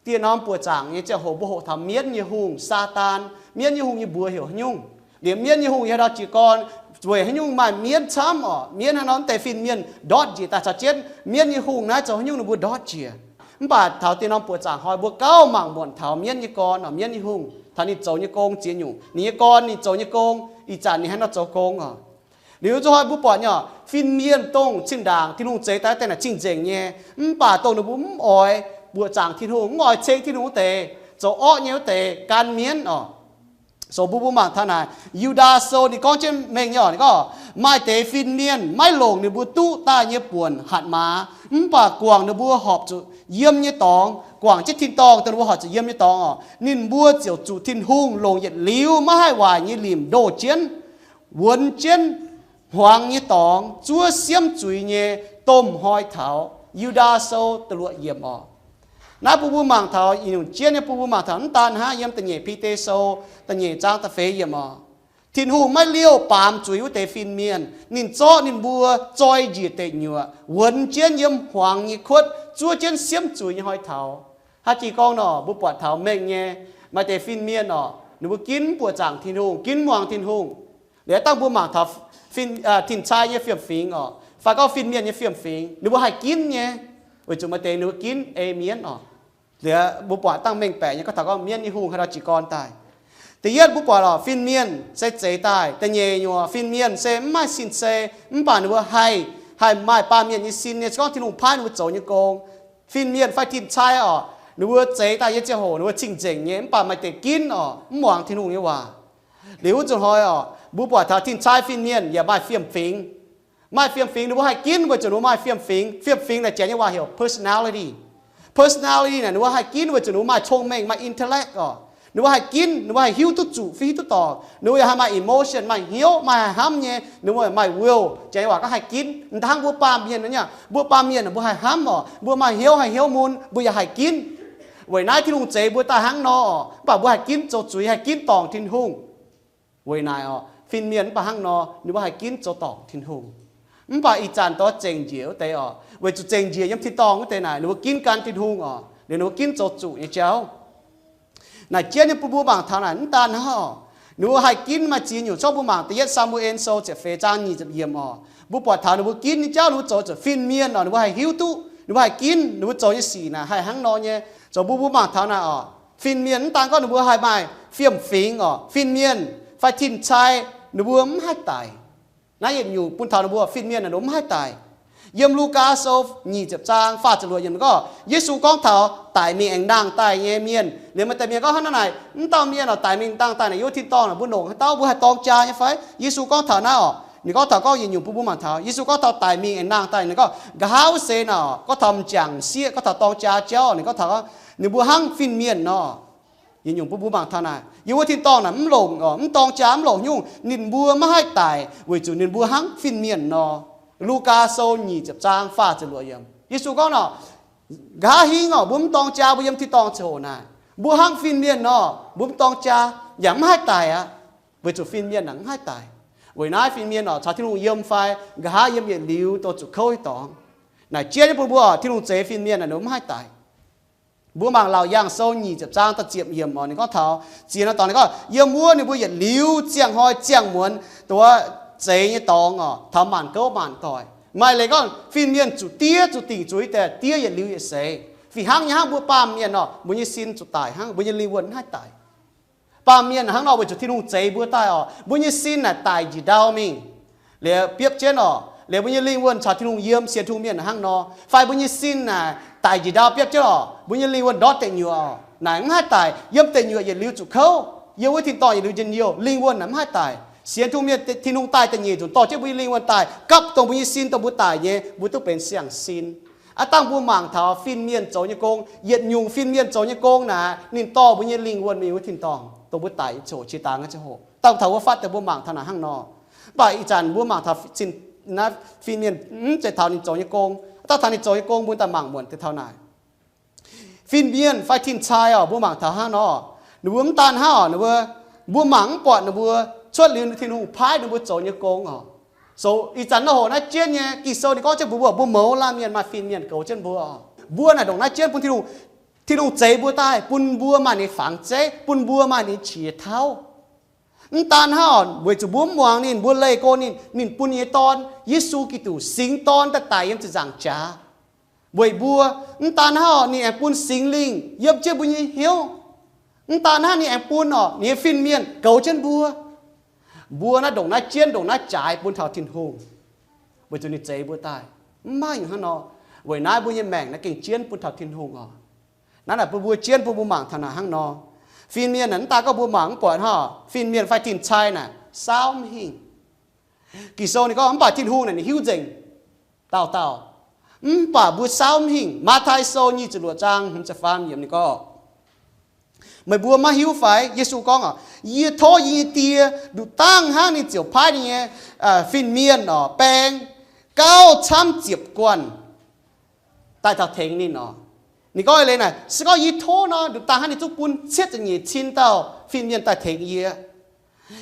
Dieh norm buoqc zaangc nyei ziangh hoc mbuo hoqc taux mienv nyei hungh, Saadaan. Mienv nyei hungh nyei mbuox heuc haaix nyungc? Liemh mienv nyei hungh nyei haaix dauh jiez gorn weic haaix nyungc maaih mienv camv oc? Mienv hnangv nor, wuov deix fin-mienh ndortv njiec daaih caux jienv mienv nyei hungh naaiv zoux haaix nyungc ninh mbuo ndortv jiex. Mv baac taux dieh norm buoqc zaangc hnoi mbuo gauh mangc muonc taux mienv nyei gorn oc, mienv nyei hungh, taux ninh zoux nyei gong ziex nyungc, ninh nyei gorn ninh zoux nyei gong, ih zanc ninh hnangv nor zoux gong oc. Liuz zuqc hnoi mbuo buatc nyei oc, fin-mienh dongh zinh ndaangc Tin-Hungh zeix daaih wuov deix naaic cing-nzengc nyei, mv baac dongh ninh mbuo mv oix buoqc zaangc Tin-Hungh, mv oix ceng Tin-Hungh wuov deix, zoux orqv nyei wuov deix, gan mienv oc. So mbuo mbuo mangc taux naaic, Yu^ndaa Sou ninh gorngv jienv mengh nyei oc, ninh gorngv, maaih deix fin-mienh maiv longc ninh mbuo duqv daaih nyei buonc hatc maaz, mv baac guangc ninh mbuo horpc zuqc yiem nyei dorngx, guangc jienv tin-dorngh dongh ninh mbuo horpc zuqc yiem nyei dorngx oc, ninh mbuo ziouc zuqc Tin-Hungh longc yietc liuz maiv haih waaic nyei limc ndoh jienv, wuonx jienv hmuangx nyei dorngx, zuov siemv zuiz nyei domh hnoi taux. Yu^ndaa Sou da'luoqc yiemc oc. Naaiv bun mbuo mangc taux, nyungc jienv nyei bun mbuo mangc taux mv daan hnangv, yiem da'nyeic Bide Sou da'nyeic zaang da'feix yiemc oc. Tin-Hungh maiv liouh baamz zuiz wuov deix fin-mienh. Ninh zorqv ninh mbuo zoi njiec deic nyuoqc, wuonx jienv yiem hmuangx nyei kuotv, zuov jienv siemv zuiz nyei hnoi taux. Haaix jih gorngv nor, mbuo buatc taux mengh nyei, maaih deix fin-mienh oc, ninh mbuo ginv buoqc zaangc Tin-Hungh, ginv muangx Tin-Hungh. Liuz dangh mbuo mangc taux fin, tin-cai nyei fiem-fingx oc, fai gorngv fin-mienh nyei fiem-fingx, ninh mbuo haih ginv nyei, weic zuqc maaih deix ninh mbuo ginv ei mienv oc. Liuz mbuo buatc dangh mengh baeqc nyei gorngv taux gorngv mienv nyei hungh haaix dauh jiez gorn daaih. Da'yietv mbuo buatc oc, fin-mienh se zeix daaih. Da'nyeic nyungc, fin-mienh se mv maaih sin-sei, mv baac ninh mbuo haih, haih maaih baamh mienh nyei sin nyei, se gorngv Tin-Hungh paaiv ninh mbuo zoux nyei gong. Fin-mienh fai tin-cai oc, ninh mbuo zeix daaih nyei ziangh hoc ninh mbuo cing-nzengc nyei, mv baac maaih deix ginv oc, mv muangx Tin-Hungh nyei waac. Liuz wuov nzunc hnoi oc, mbuo buatc taux tin-cai fin-mienh yaac maaih fiem-fingx. Maaih fiem-fingx, ninh mbuo haih ginv weic zuqc ninh mbuo maaih fiem-fingx. Fiem-fingx naaic janx nyei waac heuc personality. Personality naaic ninh mbuo haih ginv weic zuqc ninh mbuo maaih cong-mengh, maaih intellect oc. Ninh mbuo haih ginv, ninh mbuo haih hiuv duqv zuqc fai hiuv duqv dorngc. Ninh mbuo yaac haih maaih emotion, maaih hnyouv, maaih haih hnamv nyei. Ninh mbuo maaih will, janx nyei waac gorngv haih ginv. Mv daan hnangv mbuo baamh mienh nyei, mbuo baamh mienh mbuo haih hnamv oc, mbuo maaih hnyouv, haih hnyouv mun, mbuo yaac haih ginv. Weic naaiv Tin-Hungh zeix mbuo daaih hnangv nor oc, mv baac mbuo haih ginv zoux zuiz, haih ginv dorngc Tin-Hungh. Weic naaic oc, fin-mienh mv baac hnangv nor, ninh mbuo haih ginv zoux dorngc Tin-Hungh. Mv baac ih zanc dongh zengc njiec wuov deix oc, weic zuqc zengc njiec yiem tin-dorngh wuov deix naaic, ninh mbuo ginv gan Tin-Hungh oc, liuz ninh mbuo ginv zoux zuqc nyei jauv. Naaic jienv nyei bun mbuo mangc taux naaic, mv daan hnangv oc, Ninh mbuo haih ginv maaih ziex nyungc. Zorqv mbuo mangc da'yietv Saa^mu^en Sou ziepc feix zaang nyic ziepc yiemc oc. Mbuo buatc taux ninh mbuo ginv nyei jauv, ninh mbuo zoux zuqc fin-mienh oc. Ninh mbuo haih hiuv duqv, ninh mbuo haih ginv ninh mbuo zoux nyei sic naaic haih hnangv nor nyei. Zoux mbuo, mbuo mangc taux naaic oc, fin-mienh mv daan gorngv ninh mbuo haih maaih fiem-fingx oc, fin-mienh fai tin-cai, ninh mbuo mv haih daic. Naaiv yietc nyungc bun taux ninh mbuo fin-mienh naaic ninh mv haih daic. Yiem Lugaa Sou nyic ziepc zaang faah ziepc luoqc yiemc ninh gorngv, Yesu gorngv taux daic mingh aengx nangh daaih nyei mienh. Liuz maaih deix mienh gorngv hnangv naaiv naaic, mv dauh mienh oc daic mingh nangh daaih naaic yiem wuov tin-dorngh naaic mbuo longc haaix dauh mbuo haih dorng jaa nyei fai? Yesu gorngv taux naaiv oc, ninh gorngv taux gorngv yietc nyungc bun mbuo mangc taux Yesu gorngv taux daic mingh aengx nangh daaih, ninh gorngv nqa'haav wuov seix naaic oc, gorngv taux m'jangc m'sieqv, gorngv taux dorng jaa jauv, ninh gorngv taux ninh mbuo hnangv fin-mienh nor. Yietc nyungc bun mbuo mangc taux naaic, yiem wuov tin-dorngh naaic mv longc, mv dorng jaa mv longc nyungc, ninh mbuo maiv haih daic weic zuqc ninh mbuo hnangv fin-mienh nor. Lugaa Sou nyic ziepc zaang faah ziepc luoqc yiemc, Yesu gorngv nor, nqa'haav hingv oc, mbuo mv dorng jaa, mbuo yiem tin-dorngh ziangh hoc naaic, mbuo hnangv fin-mienh nor, mbuo mv dorng jaa yaac mv haih daic aqv, weic zuqc fin-mienh naaic mv haih daic. Weic naaiv fin-mienh oc caux Tin-Hungh yiem fai nqa'haav yiem yietc liuz dongh zuqc kouv nyei dorngx. Naaic jienv nyei bun mbuo oc, Tin-Hungh zeix fin-mienh naaic ninh mbuo mv haih daic. Mbuo mangc Laauc Yaangh Sou nyic ziepc zaang da'ziepc yiemc oc, ninh gorngv taux ziex norm dorngx, ninh gorngv yiem wuov ninh mbuo yietc liuz ziangh hnoi ziangh muonz dongh wuov zeix nyei dorngx oc, taux maanc gouv maanc doic. Maaih leiz gorngv fin-mienh zuqc diev zuqc dingc zuqc diev yietc liuz yietc seix. Fih hnangv nyei hnangv mbuo baamh mienh oc, mbuo nyei sin zuqc daic hnangv, mbuo nyei lingh wuonh mv haih daic. Baamh mienh hnangv nor weic zuqc Tin-Hungh zeix mbuo daaih oc, mbuo nyei sin naaic daic njiec ndau mingh, liuz biopv jienv oc, liuz mbuo nyei lingh wuonh caux Tin-Hungh yiem. Sienx Tin-Hungh mienh hnangv nor fai mbuo nyei sin naaic daic njiec ndau biopv jienv oc, mbuo nyei lingh wuonh ndortv deic nyuoqc oc, naaic mv haih daic. Yiem deic nyuoqc yietc liuz zuqc kouv, yiem wuov tin-dorngh yietc liuz njien-youh, lingh wuonh naaic mv haih daic. Sienx Tin-Hungh mienh, Tin-Hungh daaih da'nyeic nzunc dorh jienv mbuo nyei lingh wuonh daaih gapv dongh mbuo nyei sin, dongh mbuo daic nyei, mbuo duqv benx siang-sin. Aav dangh mbuo mangc taux fin-mienh zoux nyei gong, yietc nyungc fin-mienh zoux nyei gong naaic ninh dorh mbuo nyei lingh wuonh mingh wuov tin-dorngh dongh mbuo daic nyei ziangh hoc, qiex dangx nyei ziangh hoc. Dangh taux wuov fatv deix mbuo mangc taux naaic hnangv nor. Mv baac ih zanc mbuo mangc taux naaiv fin-mienh mv zeiz taux ninh zoux nyei gong. Aav dangh taux ninh zoux nyei gong mbuo daaih mangc muonc deix taux naaic. Fin-mienh fai tin-cai oc, mbuo mangc taux hnangv nor, ninh mbuo mv daan hnangv oc, ninh mbuo, mbuo mangc mv buatc ninh mbuo cuotv liuz Tin-Hungh paaiv ninh mbuo zoux nyei gong oc. So ih zanc nor hoc naaiv jienv nyei Ging-Sou ninh gorngv jienv mbuox mbuo, mbuo mouz laanh mienh maaih fin-mienh goux jienv mbuo oc. Mbuo naaic ndongc naaiv jienv bun Tin-Hungh, Tin-Hungh zeix mbuo daaih bun mbuo maaih ninh fangx zeiv, bun mbuo maaih ninh qiex tauv. Mv daan hnangv oc, weic zuqc mbuo mv muangx ninh, mbuo leih go ninh, ninh bun nyei Dorn, Yesu Giduc, singx Dorn daaih daic yiem ziepc nzaangc jaax weic mbuo. Mv daan hnangv oc, ninh aengx bun Singx Lingh yiem jienv mbuo nyei hnyouv. Mv daan hnangv, ninh aengx bun oc, ninh nyei fin-mienh goux jienv mbuo. Mbuo naaiv ndongc naaiv jienv ndongc naaiv jaaix bun taux Tin-Hungh, weic zuqc ninh zeix mbuo daaih. Mv maaih hnangv nor. Weic naaiv mbuo nyei maengc naaiv gengh jienv bun taux Tin-Hungh oc. Naaiv naaic bun mbuo jienv bun mbuo mangc taux naaic hnangv nor. Fin-mienh naaic mv daan gorngv mbuo mangc mv buatc hnangv, fin-mienh fai tin-cai naaic saauv mv hingh. Ging-Sou ninh gorngv, mv baac Tin-Hungh naaic ninh hiuv nzengc dauh dauh. Mv baac mbuo saauv mv hingh. Matv^taai Sou nyic ziepc luoqc zaang hmz ziepc faam yiemc ninh gorngv, meih mbuo maiv hiuv fai? Yesu gorngv oc, yie tov yie nyei Die, nduqc dangh hnangv ninh ziouc paaiv ninh nyei fin-mienh oc, baeng gauh camv ziepc guanh daaih taux tengx ninh oc. Ninh gorngv eix leiz naaic, se gorngv yie tov nor, nduqc dangh hnangv ninh zungv bun cietv ziepc nyeic cin dauh fin-mienh daaih tengx yie.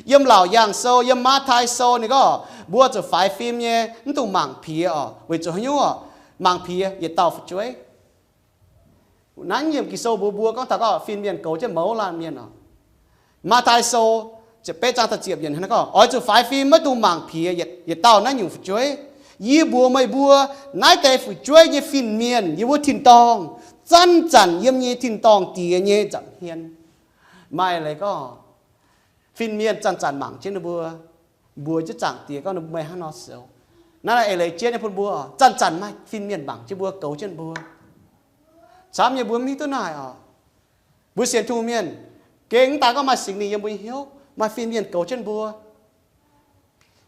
Yiem Laauc Yaangh Sou, yiem Matv^taai Sou ninh gorngv mbuo zuqc faix fim nyei, mv dungx mangc piex oc. Weic zuqc haaix nyungc oc? Mangc piex yietc dauh fu'jueiv. Naaiv yiem Ging-Sou mbuox mbuo gorngv taux gorngv fin-mienh goux jienv mouz laanh mienh oc. Matv^taai Sou ziepc betv zaang da'ziepc yiemc hnangv naaiv gorngv, oix zuqc faix fim, maiv dungx mangc piex yietc, yietc dauh naaiv nyungc fu'jueiv. Yie mbuox meih mbuo, naaiv deix fu'jueiv nyei fin-mienh yiem wuov tin-dorngh, zanc-zanc yiem nyei tin-dorngh Diex nyei nza'hmien. Maaih leiz gorngv fin-mienh zanc-zanc mangc jienv ninh mbuo, mbuox jienv Zaangc Diex gorngv, meih hnangv nor zoux. Naaiv naaiv eix leiz jienv nyei bun mbuo, zanc-zanc maaih fin-mienh mangc jienv mbuo, goux jienv mbuo. Camv nyei mbuo mv hiuv duqv naaic oc. Mbuo sienx Tin-Hungh mienh, gengh mv daan gorngv maaih Singx Lingh yiem mbuo nyei hnyouv, maaih fin-mienh goux jienv mbuo.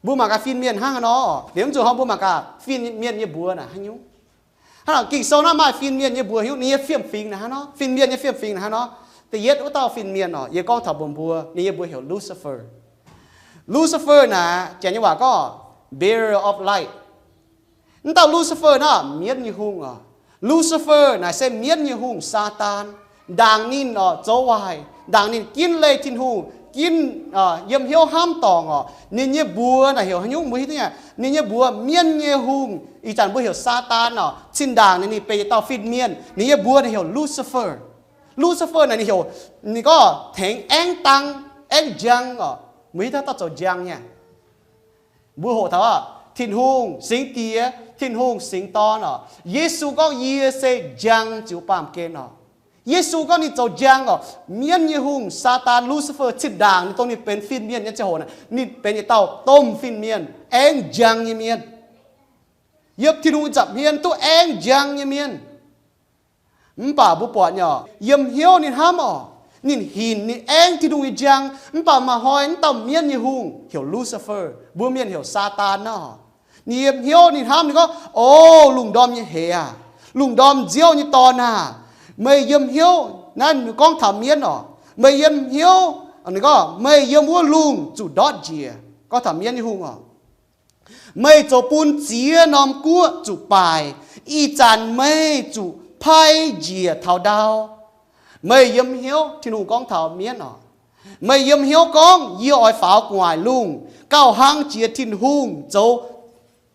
Mbuo mangc gaax fin-mienh hnangv haaix nor, liemh mv zuqc hnoi mbuo mangc gaax fin-mienh nyei mbuox naaic haaix nyungc. Hnangv naaic Ging-Sou naaiv maaih fin-mienh nyei mbuox hiuv, ninh nyei fiem-fingx naaic hnangv nor, fin-mienh nyei fiem-fingx naaic hnangv nor. Da'yietv wuov dauh fin-mienh oc, yie gorngv taux mbuox mbuo, ninh nyei mbuox heuc Lucifer. Lucifer naaic, Janx nyei waac gorngv bearer of light. Mv dauh Lucifer naaiv mienv nyei hungh oc. Lucifer naaic se mienv nyei hungh, Saadaan. Ndaangc ninh oc zoux waaic, ndaangc ninh ginv leih Tin-Hungh, ginv, yiem hnyouv hnamv dorngc oc. Ninh nyei mbuox naaic heuc haaix nyungc mbuo hiuv duqv nyei? Ninh nyei mbuox mienv nyei hungh, ih zanc mbuo heuc Saadaan oc. Cin-ndaangc ninh, ninh benx yietc dauh fin-mienh, ninh nyei mbuox naaic heuc Lucifer. Lucifer naaic ninh heuc, ninh gorngv tengx aengv dang. Aengv njang oc. Mbuo hiuv duqv dauh zoux njang nyei. Mbuo hoqc taux aqv, Tin-Hungh Singx Diex, Tin-Hungh Singx Dorn oc. Yesu gorngv, Yie se njang ziux baamh gen oc. Yesu gorngv ninh zoux njang oc. Mienv nyei hungh, Saadaan, Lucifer, zinh ndaangc ninh dongh ninh benx fin-mienh nyei ziangh hoc naaic, ninh benx yietc dauh domh fin-mienh, aengv njang nyei mienh. Yiem Tin-Hungh nza'hmien duqv aengv njang nyei mienh. Mv baac mbuo buatc nyei oc, yiem hnyouv ninh hnamv oc, ninh hinc, ninh aengv Tin-Hungh nyei njang. Mv baac maaih hnoi naaiv dauh mienv nyei hungh heuc Lucifer, mbuo mienh heuc Saadaan nor, ninh yiem hnyouv ninh hnamv, ninh gorngv, O lungh ndorm nyei heix aah! Lungh ndorm nziouv nyei dorn aah! Meih yiem hnyouv, naaiv gorngv taux mienv oc, meih yiem hnyouv, ninh gorngv, meih yiem wuov lungh zuqc ndortv njiec. Gorngv taux mienv nyei hungh oc. Meih zoux bun ziex norm guoqv zuqc baaic. Ih zanc meih zuqc paix njiec taux ndau. Meih yiem hnyouv, Tin-Hungh gorngv taux mienv oc, meih yiem hnyouv gorngv, Yie oix faaux gu'nguaaic lungh, gauh hlang jiex Tin-Hungh zoux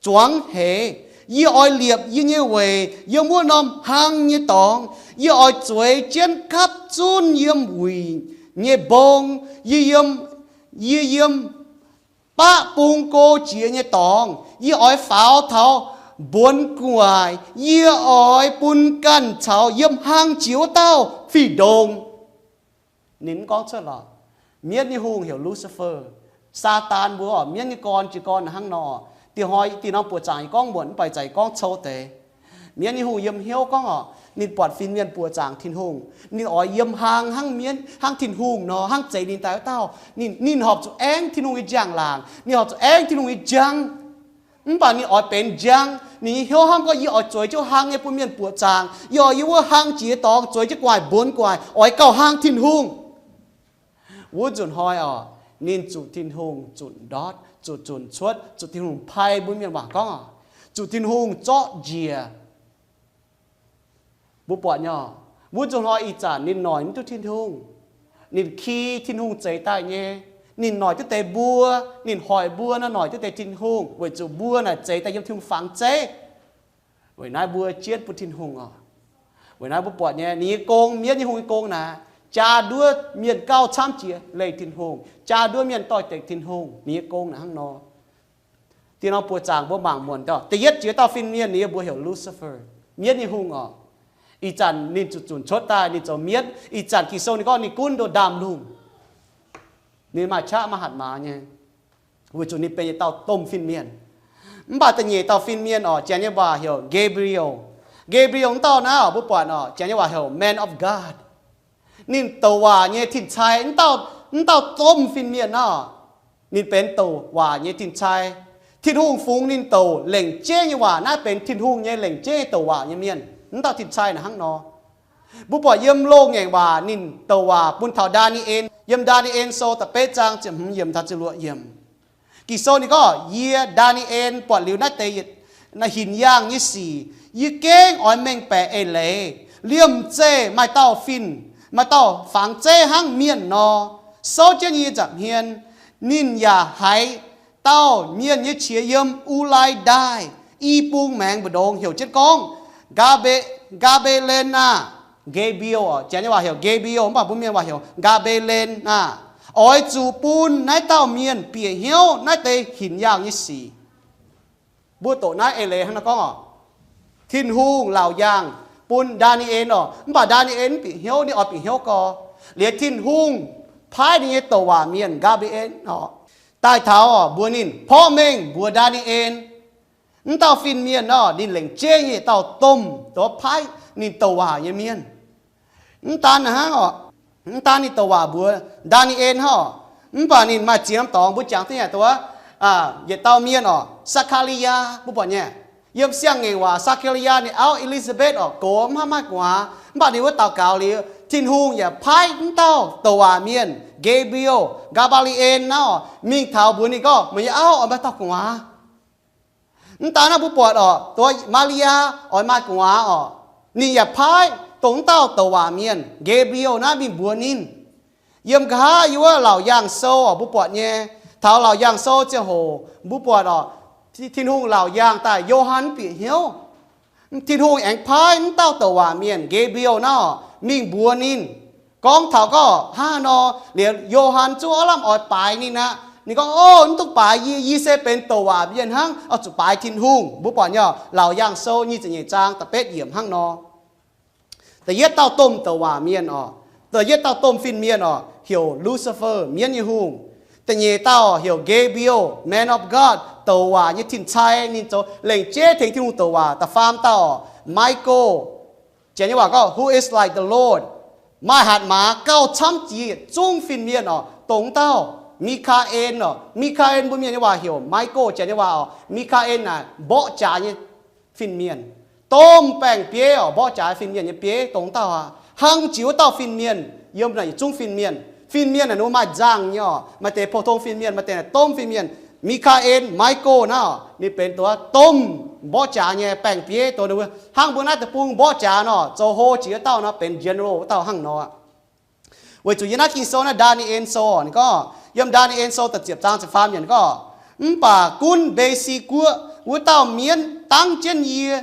zuangx heix. Yie oix liepc yie nyei weic yiem wuov norm hlang nyei dorngx. Yie oix zueiz jienv gapv zunv yiem wuic nyei mbong. Yie yiem, yie yiem baqv bung go jiex nyei dorngx. Yie oix faaux taux mbuonx gu'nguaaic. Yie oix bun ganh caux yiem hlang jiex wuov dauh fih ndongx. Ninh mv gorngv cuotv lorqc. Mienv nyei hungh heuc Lucifer. Saadaan mbuo oc, mienv nyei gorn, jiez gorn hnangv nor. Dieh hnoi dieh norm buoqc zaangc yie gorngv muonc, mv baac ih zanc yie gorngv cou deix. Mienv nyei hungh yiem hnyouv gorngv oc, ninh buatc fin-mienh buoqc zaangc Tin-Hungh, ninh oix yiem hlang hnangv mienv, hnangv Tin-Hungh nor, hnangv zeix ninh daaih wuov dauh. Ninh, ninh horpc zuqc aengv Tin-Hungh nyei njang-laangc, ninh horpc zuqc aengv Tin-Hungh nyei njang. Mv baac ninh oix benx njang. Ninh nyei hnyouv hnamv gorngv, Yie oix zueiz jienv hlang nyei bun mienh buoqc zaangc. Yie oix yiem wuov hlang jiex dorngx zueiz jienv gu'nguaaic mbuonx gu'nguaaic, oix gauh hlang Tin-Hungh. Wuov nzunc hnoi oc, ninh zuqc Tin-Hungh zunc ndortv, zuqc zunc cuotv, zuqc Tin-Hungh paix, mbuo mienh waac gorngv oc, zuqc Tin-Hungh zorqv njiec. Mbuo buatc nyei oc, wuov nzunc hnoi ih zanc ninh noic mv duqv Tin-Hungh. Ninh ki Tin-Hungh zeix daaih nyei. Ninh noic duqv deix mbuo, ninh hoic mbuo naaiv noic duqv deix Tin-Hungh, weic zuqc mbuo naaic zeix daaih yiem Tin-Hungh fangx zeiv. Weic naaiv mbuo jienv bun Tin-Hungh oc. Weic naaiv mbuo buatc nyei, ninh nyei gong, mienv nyei hungh nyei gong naaic, jaa nduov mienh gauh camv jiex leih Tin-Hungh, jaa nduov mienh doix-dekc Tin-Hungh. Ninh nyei gong naaic hnangv nor. Dieh norm buoqc zaangc mbuo mangc muonc dauh, da'yietv jiex dauh fin-mienh ninh nyei mbuox heuc Lucifer, mienv nyei hungh oc. Ih zanc ninh zuqc zunc cuotv daaih, ninh zoux mienv. Ih zanc Ging-Sou ninh gorngv ninh gunv ndoh ndaamv-lungh. Ninh maaih qaqv maaih hatc maaz nyei, weic zuqc ninh benx yietc dauh domh fin-mienh. Mv baac da'nyeic dauh fin-mienh oc, Janx nyei waac heuc Gabriel. Gabriel wuov dauh naaiv oc, mbuo buatc oc, Janx nyei waac heuc man of God. Ninh douc waac nyei tin-cai. Wuov dauh, wuov dauh domh fin-mienh nor, ninh benx douc waac nyei tin-cai. Tin-Hungh fungx ninh douc lengc jeiv nyei waac. Naaiv benx Tin-Hungh nyei lengc jeiv nyei douc waac nyei mienh. Wuov dauh tin-cai naaic hnangv nor. Mbuo buatc yiem Loz-Ngaengc Waac ninh douc waac bun taux Ndaa^ni^en, yiem Ndaa^ni^en Sou da'betv zaang ziepc hmz yiemc taux ziepc luoqc yiemc. Ging-Sou ninh gorngv, Yie, Ndaa^ni^en, buatc liuz naaiv deix yietc, naaiv hinc yaangh nyei sic, yie gengh oix mengh baeqc eix leiz. Liemh zeih maaih dauh fin, maaih dauh fangx zeiv hnangv mienh nor, souv jienv yie nyei nza'hmien. Ninh yaac haiz dauh mienh nyei qiex yiem U^lai Ndaaih i bung maengx mbu'ndongx heuc jienv gorngv, Ngaa^mbe, Ngaa^mbe^len aah! Nge^mbe^o, Janx nyei waac heuc Nge^mbe^o, mv baac mbuo mienh waac heuc Ngaa^mbe^len aah! Oix zuqc bun naaiv dauh mienh bieqc hnyouv naaiv deix hinc yaangh nyei sic. Mbuo doqc naaiv eix leiz hnangv naaiv gorngv oc, Tin-Hungh laauc yaangh bun Ndaa^ni^en oc. Mv baac Ndaa^ni^en mv bieqc hnyouv, ninh oix bieqc hnyouv gau. Liuz Tin-Hungh paaiv ninh nyei douc waac mienh Ngaa^mbe^en oc, daaih taux oc, mbuox ninh, porv mengh mbuox Ndaa^ni^en. Wuov dauh fin-mienh nor, ninh lengc jeiv nyei dauh domh, dongh paaiv ninh douc waac nyei mienh. Mv daan hnangv oc, mv daan ninh douc waac mbuox Ndaa^ni^en hnangv oc, mv baac ninh maaih ziex norm dorngx. Mbuo jangx duqv nyei dongh wuov, yietc dauh mienh oc, Saa^kaa^li^yaa, mbuo buatc nyei. Yiem Siang-Ngaengc Waac, Saa^kaa^li^yaa ninh auv, E^li^saa^mbetv oc, gox mv haih maaih gu'nguaaz. Mv baac ninh wuov daux gaux liuz, Tin-Hungh yaac paaiv wuov dauh douc waac mienh, Nge^mbe^o, Ngaa^mbe^li^en naaiv oc, mingh taux mbuox ninh gorngv, Meih nyei auv oix maaih dauh gu'nguaaz. Mv daan naaiv mbuo buatc oc, dongh Maa^li^yaa oix maaih gu'nguaaz oc, ninh yaac paaiv dongh wuov dauh douc waac mienh, Nge^mbe^o naaiv mingh mbuox ninh. Yiem nqa'haav yiem wuov Laauc Yaangh Sou oc, mbuo buatc nyei, taux Laauc Yaangh Sou ziangh hoc mbuo buatc oc, Tin-Hungh laauc yaangh daaih Yo^han mv bieqc hnyouv. Tin-Hungh aengx paaiv wuov dauh douc waac mienh, Nge^mbe^o naaiv oc, mingh mbuox ninh Gorngv taux gorngv hnangv nor, liuz Yo^han zungv oix lamh oix baaix ninh aqv. Ninh gorngv, Ov, mv duqv baaix yie. Yie se benx douc waac mienh hnangv, oix zuqc baaix Tin-Hungh. Mbuo buatc nyei, Laauc Yaangh Sou nyic ziepc nyeic zaang da'betv yiemc hnangv nor. Da'yietv dauh domh douc waac mienh oc, da'yietv dauh domh fin-mienh oc, heuc Lucifer, mienv nyei hungh. Da'nyeic dauh heuc Gabriel, man of God, douc waac nyei tin-cai, ninh zoux lengc jeiv tengx Tin-Hungh douc waac. Da'faam dauh, Michael, Janx nyei waac gorngv, Who is like the Lord? Maaih hatc maaz gauh camv jiex yietc zungv fin-mienh oc, dongh wuov dauh, Mi^kaa^en oc. Mi^kaa^en mbuo Mienh nyei waac heuc Michael, Janx nyei waac oc. Mi^kaa^en naaic mborqv jaax nyei fin-mienh, domh baeng-bieiv oc, mborqv jaax fin-mienh nyei bieiv dongh dauh aqv. Hnangv jiex wuov dauh fin-mienh yiem naaic yietc zungv fin-mienh. Fin-mienh naaic ninh mbuo maaih nzangh nyei oc, maaih deix pou-tong fin-mienh, maaih deix naaic domh fin-mienh. Mi^kaa^en, Michael naaiv oc, ninh benx dongh wuov domh mborqv jaax nyei baeng-bieiv, dongh ninh mbuo hnangv mbuo naaiv deic-bung mborqv jaax nor, zoux hlo jiex wuov dauh nor benx general wuov dauh hnangv nor. Weic zuqc yiem naaiv Ging-Sou naaiv, Ndaa^ni^en Sou ninh gorngv, yiem Ndaa^ni^en Sou da'ziepc zaang ziepc faam yiemc gorngv, Mv baac gunv Mbe^si Guoqv wuov dauh mienv dangv jienv yie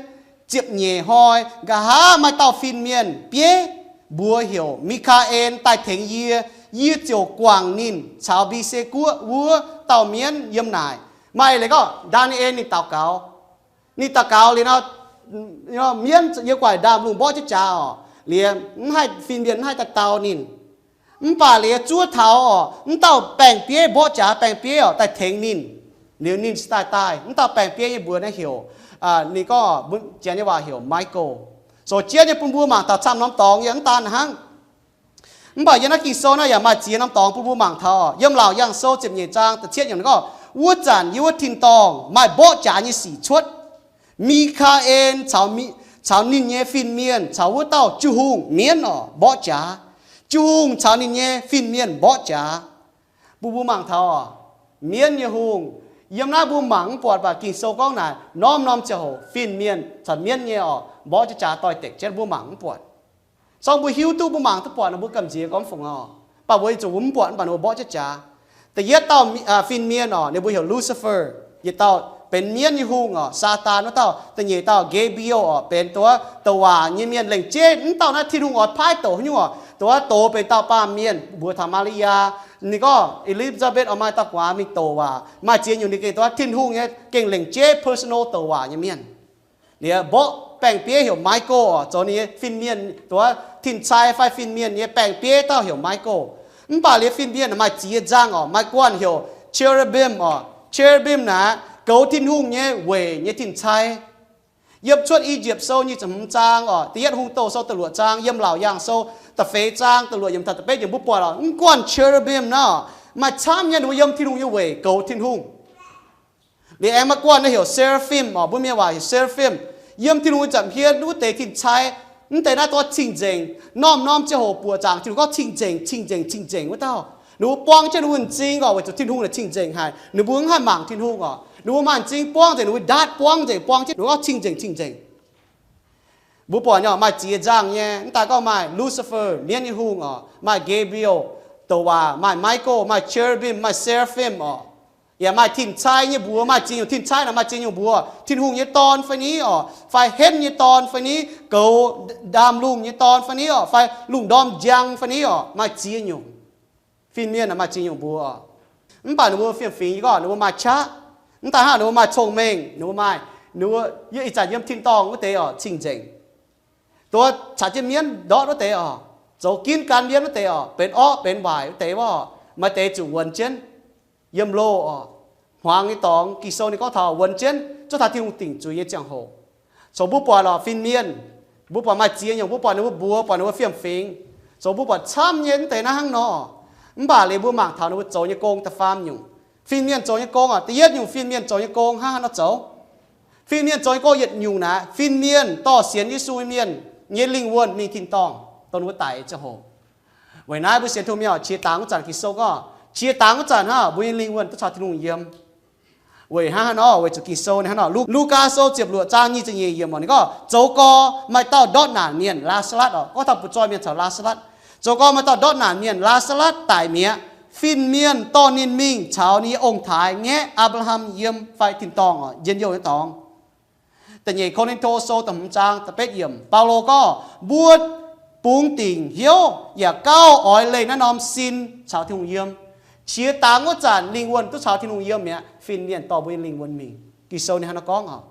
ziepc nyeic hnoi, nqa'haav maaih dauh fin-mienh bieiv, mbuox heuc Mi^kaa^en, daaih tengx yie. Yie ziouc guangc ninh caux Mbe^si Guoqv wuov dauh mienv yiem naaic. Maaih leiz gorngv Ndaa^ni^en ninh daux gaux. Ninh daux gaux liuz nor, mienv yiem gu'nguaaic ndaamv-lungh mborqv jienv jaax oc. Liuz mv haih, fin-mienh mv haih daaih dau ninh. Mv baac liuz zuov taux oc, mv dauh baeng-bieiv mborqv jaax baeng-bieiv oc daaih tengx ninh. Liuz ninh se daaih daaih. Mv dauh baeng-bieiv nyei mbuox naaiv heuc, ninh gorngv Janx nyei waac heuc Michael. Zoux jienv nyei bun mbuo mangc taux camv norm dorngx yaac mv daan hnangv. Mv baac yiem naaiv Ging-Sou naaiv yaac maaih ziex norm dorngx bun mbuo mangc taux. Yiem Laauc Yaangh Sou ziepc nyeic zaang da'cietv yiemc gorngv, Wuov zanc yiem wuov tin-dorngh maaih mborqv jaax nyei sic cuotv. Mi^kaa^en caux ninh nyei fin-mienh caux wuov dauh Jiu-hungh mienv oc mborqv jaax. Jiu-hungh caux ninh nyei fin-mienh mborqv jaax. Bun mbuo mangc taux mienv nyei hungh. Yiem naaiv mbuo mangc mv buatc, mv baac Ging-Sou gorngv naaic norm-norm ziangh hoc fin-mienh caux mienv nyei oc mborqv jienv jaax doix-dekc jienv, mbuo mangc mv buatc. Sorng mbuo hiuv duqv, mbuo mangc duqv buatc nor mbuo gamh nziex gorngv mv fungc oc. Mv baac mbuo zuqc mv buatc, mv baac ninh mbuo mborqv jienv jaax. Da'yietv dauh fin-mienh oc, ninh mbuo heuc Lucifer, yietc dauh benx mienv nyei hungh oc, Saadaan wuov dauh. Da'nyeic dauh Gabriel oc, benx dongh wuov douc waac nyei mienh lengc jeiv. Mv dauh naaiv Tin-Hungh oix paaiv douc haaix nyungc oc, dongh wuov doz benx dauh baamh mienh, mbuox taux Maa^li^yaa. Ninh gorngv E^li^saa^mbetc oix maaih dauh guaax mingh douc waac. Maaih ziex nyungc ninh gengh dongh wuov Tin-Hungh nyei gengh lengc jeiv personal douc waac nyei mienh. Liuz mborqv baeng-bieiv heuc Michael oc, zoux ninh nyei fin-mienh dongh wuov tin-cai fai fin-mienh nyei baeng-bieiv dauh heuc Michael. Mv baac liuz fin-mienh maaih ziex nzangh oc, maaih guanh heuc cherubim oc. Cherubim naaic goux Tin-Hungh nyei weic nyei tin-cai. Yiem Cuotv I^yipv Sou nyic ziepc hmz zaang oc, Da'yietv Hungh Douh Sou da'luoqc zaang, yiem Laauc Yaangh Sou da'feix zaang da'luoqc yiemc taux da'betv yiemc mbuo buatc oc, mv guanh cherubim naaiv oc, maaih camv nyei ninh mbuo yiem Tin-Hungh nyei weic goux Tin-Hungh. Liuz aengx maaih guanh naaiv heuc seraphim oc, mbuo Mienh waac heuc seraphim. Yiem Tin-Hungh nyei nza'hmien wuov deix tin-cai, mv deix naaiv dongh cing-nzengc. Norm-norm ziangh hoc buoqc zaangc Tin-Hungh gorngv cing-nzengc, cing-nzengc, cing-nzengc wuov dauh. Ninh mbuo buang jienv ninh mbuo m'zing oc, weic zuqc Tin-Hungh naaic cing-nzengc haic, ninh mbuo mv haih mangc Tin-Hungh oc. Ninh mbuo maaih m'zing buang nzengc, ninh mbuo ndaatv buang nzengc, buang jienv ninh gorngv cing-nzengc, cing-nzengc. Mbuo buatc nyei oc, maaih ziex nzangh nyei. Mv daaih gorngv maaih Lucifer, mienv nyei hungh oc, maaih Gabriel, douc waac, maaih Michael, maaih cherubim, maaih seraphim oc. Yaac maaih tin-cai nyei mbuox, maaih ziex nyungc tin-cai naaic, maaih ziex nyungc mbuox, Tin-Hungh nyei dorn fai ni oc, fai henv nyei dorn fai ni, goux ndaamv-lungh nyei dorn fai ni oc, fai lungh ndorm njang fai ni oc, maaih ziex nyungc. Fin-mienh maaih ziex nyungc mbuox. Mv baac ninh mbuo fiem-fingx nyei gorngv ninh mbuo maaih qaqv. Mv daaih hnangv ninh mbuo maaih cong-mengh, ninh mbuo maaih, ninh mbuo yiem ih zanc yiem tin-dorngh wuov deix oc, cing-nzengc. Dongh caux jienv mienv ndortv wuov deix oc, zoux ginv gan mienv wuov deix oc, benx orqv benx waaic wuov deix oc, maaih deix zuqc wuonx jienv yiem loh oc. Hmuangx nyei dorngx Ging-Sou ninh gorngv taux wuonx jienv zuov taux Tin-Hungh dingc zuiz nyei ziangh hoc. Coc mbuo buatc oc, fin-mienh, mbuo buatc maaih ziex nyungc, mbuo buatc ninh mbuo mbuox, buatc ninh mbuo fiem-fingx. Coc mbuo buatc camv nyei mv deix naaiv hnangv nor. Mv baac liuz mbuo mangc taux ninh mbuo zoux nyei gong da'faam nyungc. Fin-mienh zoux nyei gong oc, da'yietv nyungc fin-mienh zoux nyei gong hnangv haaix nor zoux? Fin-mienh zoux nyei gong yietc nyungc naaic, fin-mienh dorh sienx Yesu nyei mienh nyei lingh wuonh mingh tin-dorngh, dongh ninh mbuo daic ziangh hoc. Weic naaiv mbuo sienx Tin-Hungh mienh oc, qiex dangx wuov zanc Ging-Sou gorngv, qiex dangx wuov zanc hnangv mbuo nyei lingh wuonh duqv caux Tin-Hungh yiem. Weic hnangv haaix nor? Weic zuqc Ging-Sou ninh hnangv nor, Lu, Lugaa Sou ziepc luoqc zaang nyic ziepc nyeic yiemc oc, ninh gorngv, zoux gau maaih dauh ndortv naanc mienh, Laa^saa^latv oc, gorngv taux butv-zoih mienh caux Laa^saa^latv. Zoux gau maaih dauh ndortv naanc mienh, Laa^saa^latv, daic mi'aqv. Fin-mienh dorh ninh mingh caux ninh nyei ong-taaix ngaeqv Apc^laa^ham yiem fai tin-dorngh oc, njien-youh nyei dorngx. Da'nyeic Ko^lin^to Sou da'hmz zaang da'betv yiemc, Baulo gorngv, mbuo bungx dingc hnyouv yaac gauh oix leih naaiv norm sin caux Tin-Hungh yiem. Qiex dangx wuov zanc lingh wuonh duqv caux Tin-Hungh yiem mi'aqv, fin-mienh dorh mbuo nyei lingh wuonh mingh. Ging-Sou ninh hnangv naaiv gorngv oc.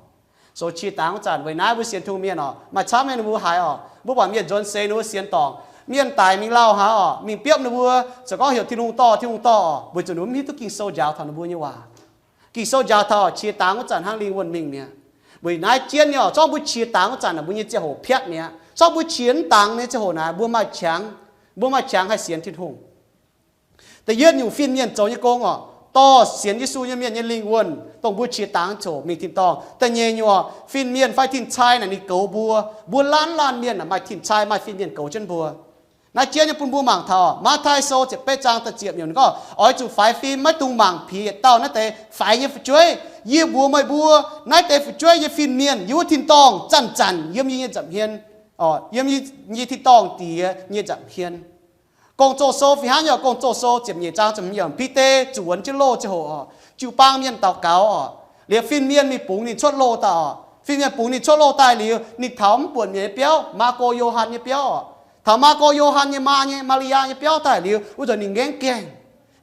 So qiex dangx wuov zanc weic naaiv mbuo sienx Tin-Hungh mienh oc, maaih camv nyei ninh mbuo haiz oc, mbuo buatc mienh nzuonx seix ninh mbuo sienx dorngc, mienh daic mingh lauh haaix oc, mingh biopv ninh mbuo, ziouc gorngv heuc Tin-Hungh dorh, Tin-Hungh dorh oc, weic zuqc ninh mbuo mv hiuv duqv Ging-Sou njaaux taux ninh mbuo nyei waac. Ging-Sou njaaux taux qiex dangx wuov zanc hnangv lingh wuonh mingh mi'aqv. Weic naaiv jienv nyei oc, zorngv mbuo qiex dangx wuov zanc naaic mbuo nyei ziangh hoc piatv mi'aqv. Zorngv mbuo qiex mv dangx nyei ziangh hoc naaic mbuo maaih qangx, mbuo maaih qangx haih sienx Tin-Hungh. Da'yietv nyungc fin-mienh zoux nyei gong oc, dorh sienx Yesu nyei mienh nyei lingh wuonh, dongh mbuo qiex dangx ziouc mingh tin-dorngh. Da'nyeic nyungc oc, fin-mienh fai tin-cai naaic ninh goux mbuo. Mbuo laanh laanh mienh maaih tin-cai, maaih fin-mienh goux jienv mbuo. Naaiv jienv nyei bun mbuo mangc taux Matv^taai Sou ziepc betv zaang da'ziepc nyungc ninh gorngv, Oix zuqc faix fim, maiv dungx mangc piex yietc dauh naaiv deix faix nyei fu'jueiv. Yie mbuox meih mbuo, naaiv deix fu'jueiv nyei fin-mienh yiem wuov tin-dorngh zanc-zanc yiem yie nyei nza'hmien, yiem yie tin-dorngh Diex nyei nza'hmien. Gong-Zoh Sou fih hnangv nyei oc, Gong-Zoh Sou ziepc nyeic zaang ziepc hmz yiemc, Bide zuqc wuonx jienv loh ziangh hoc oc, jiu-baang mienh daux gaux oc, liuz fin-mienh mingh bungx ninh cuotv loh daaih oc. Fin-mienh bungx ninh cuotv loh daaih liuz, ninh taux mv buonc mienh nyei biauv, Maako Yo^han nyei biauv oc. Taux Maako Yo^han nyei maa nyei, Maa^li^yaa nyei biauv daaih liuz, wuov zanc ninh ngaengv gaengh,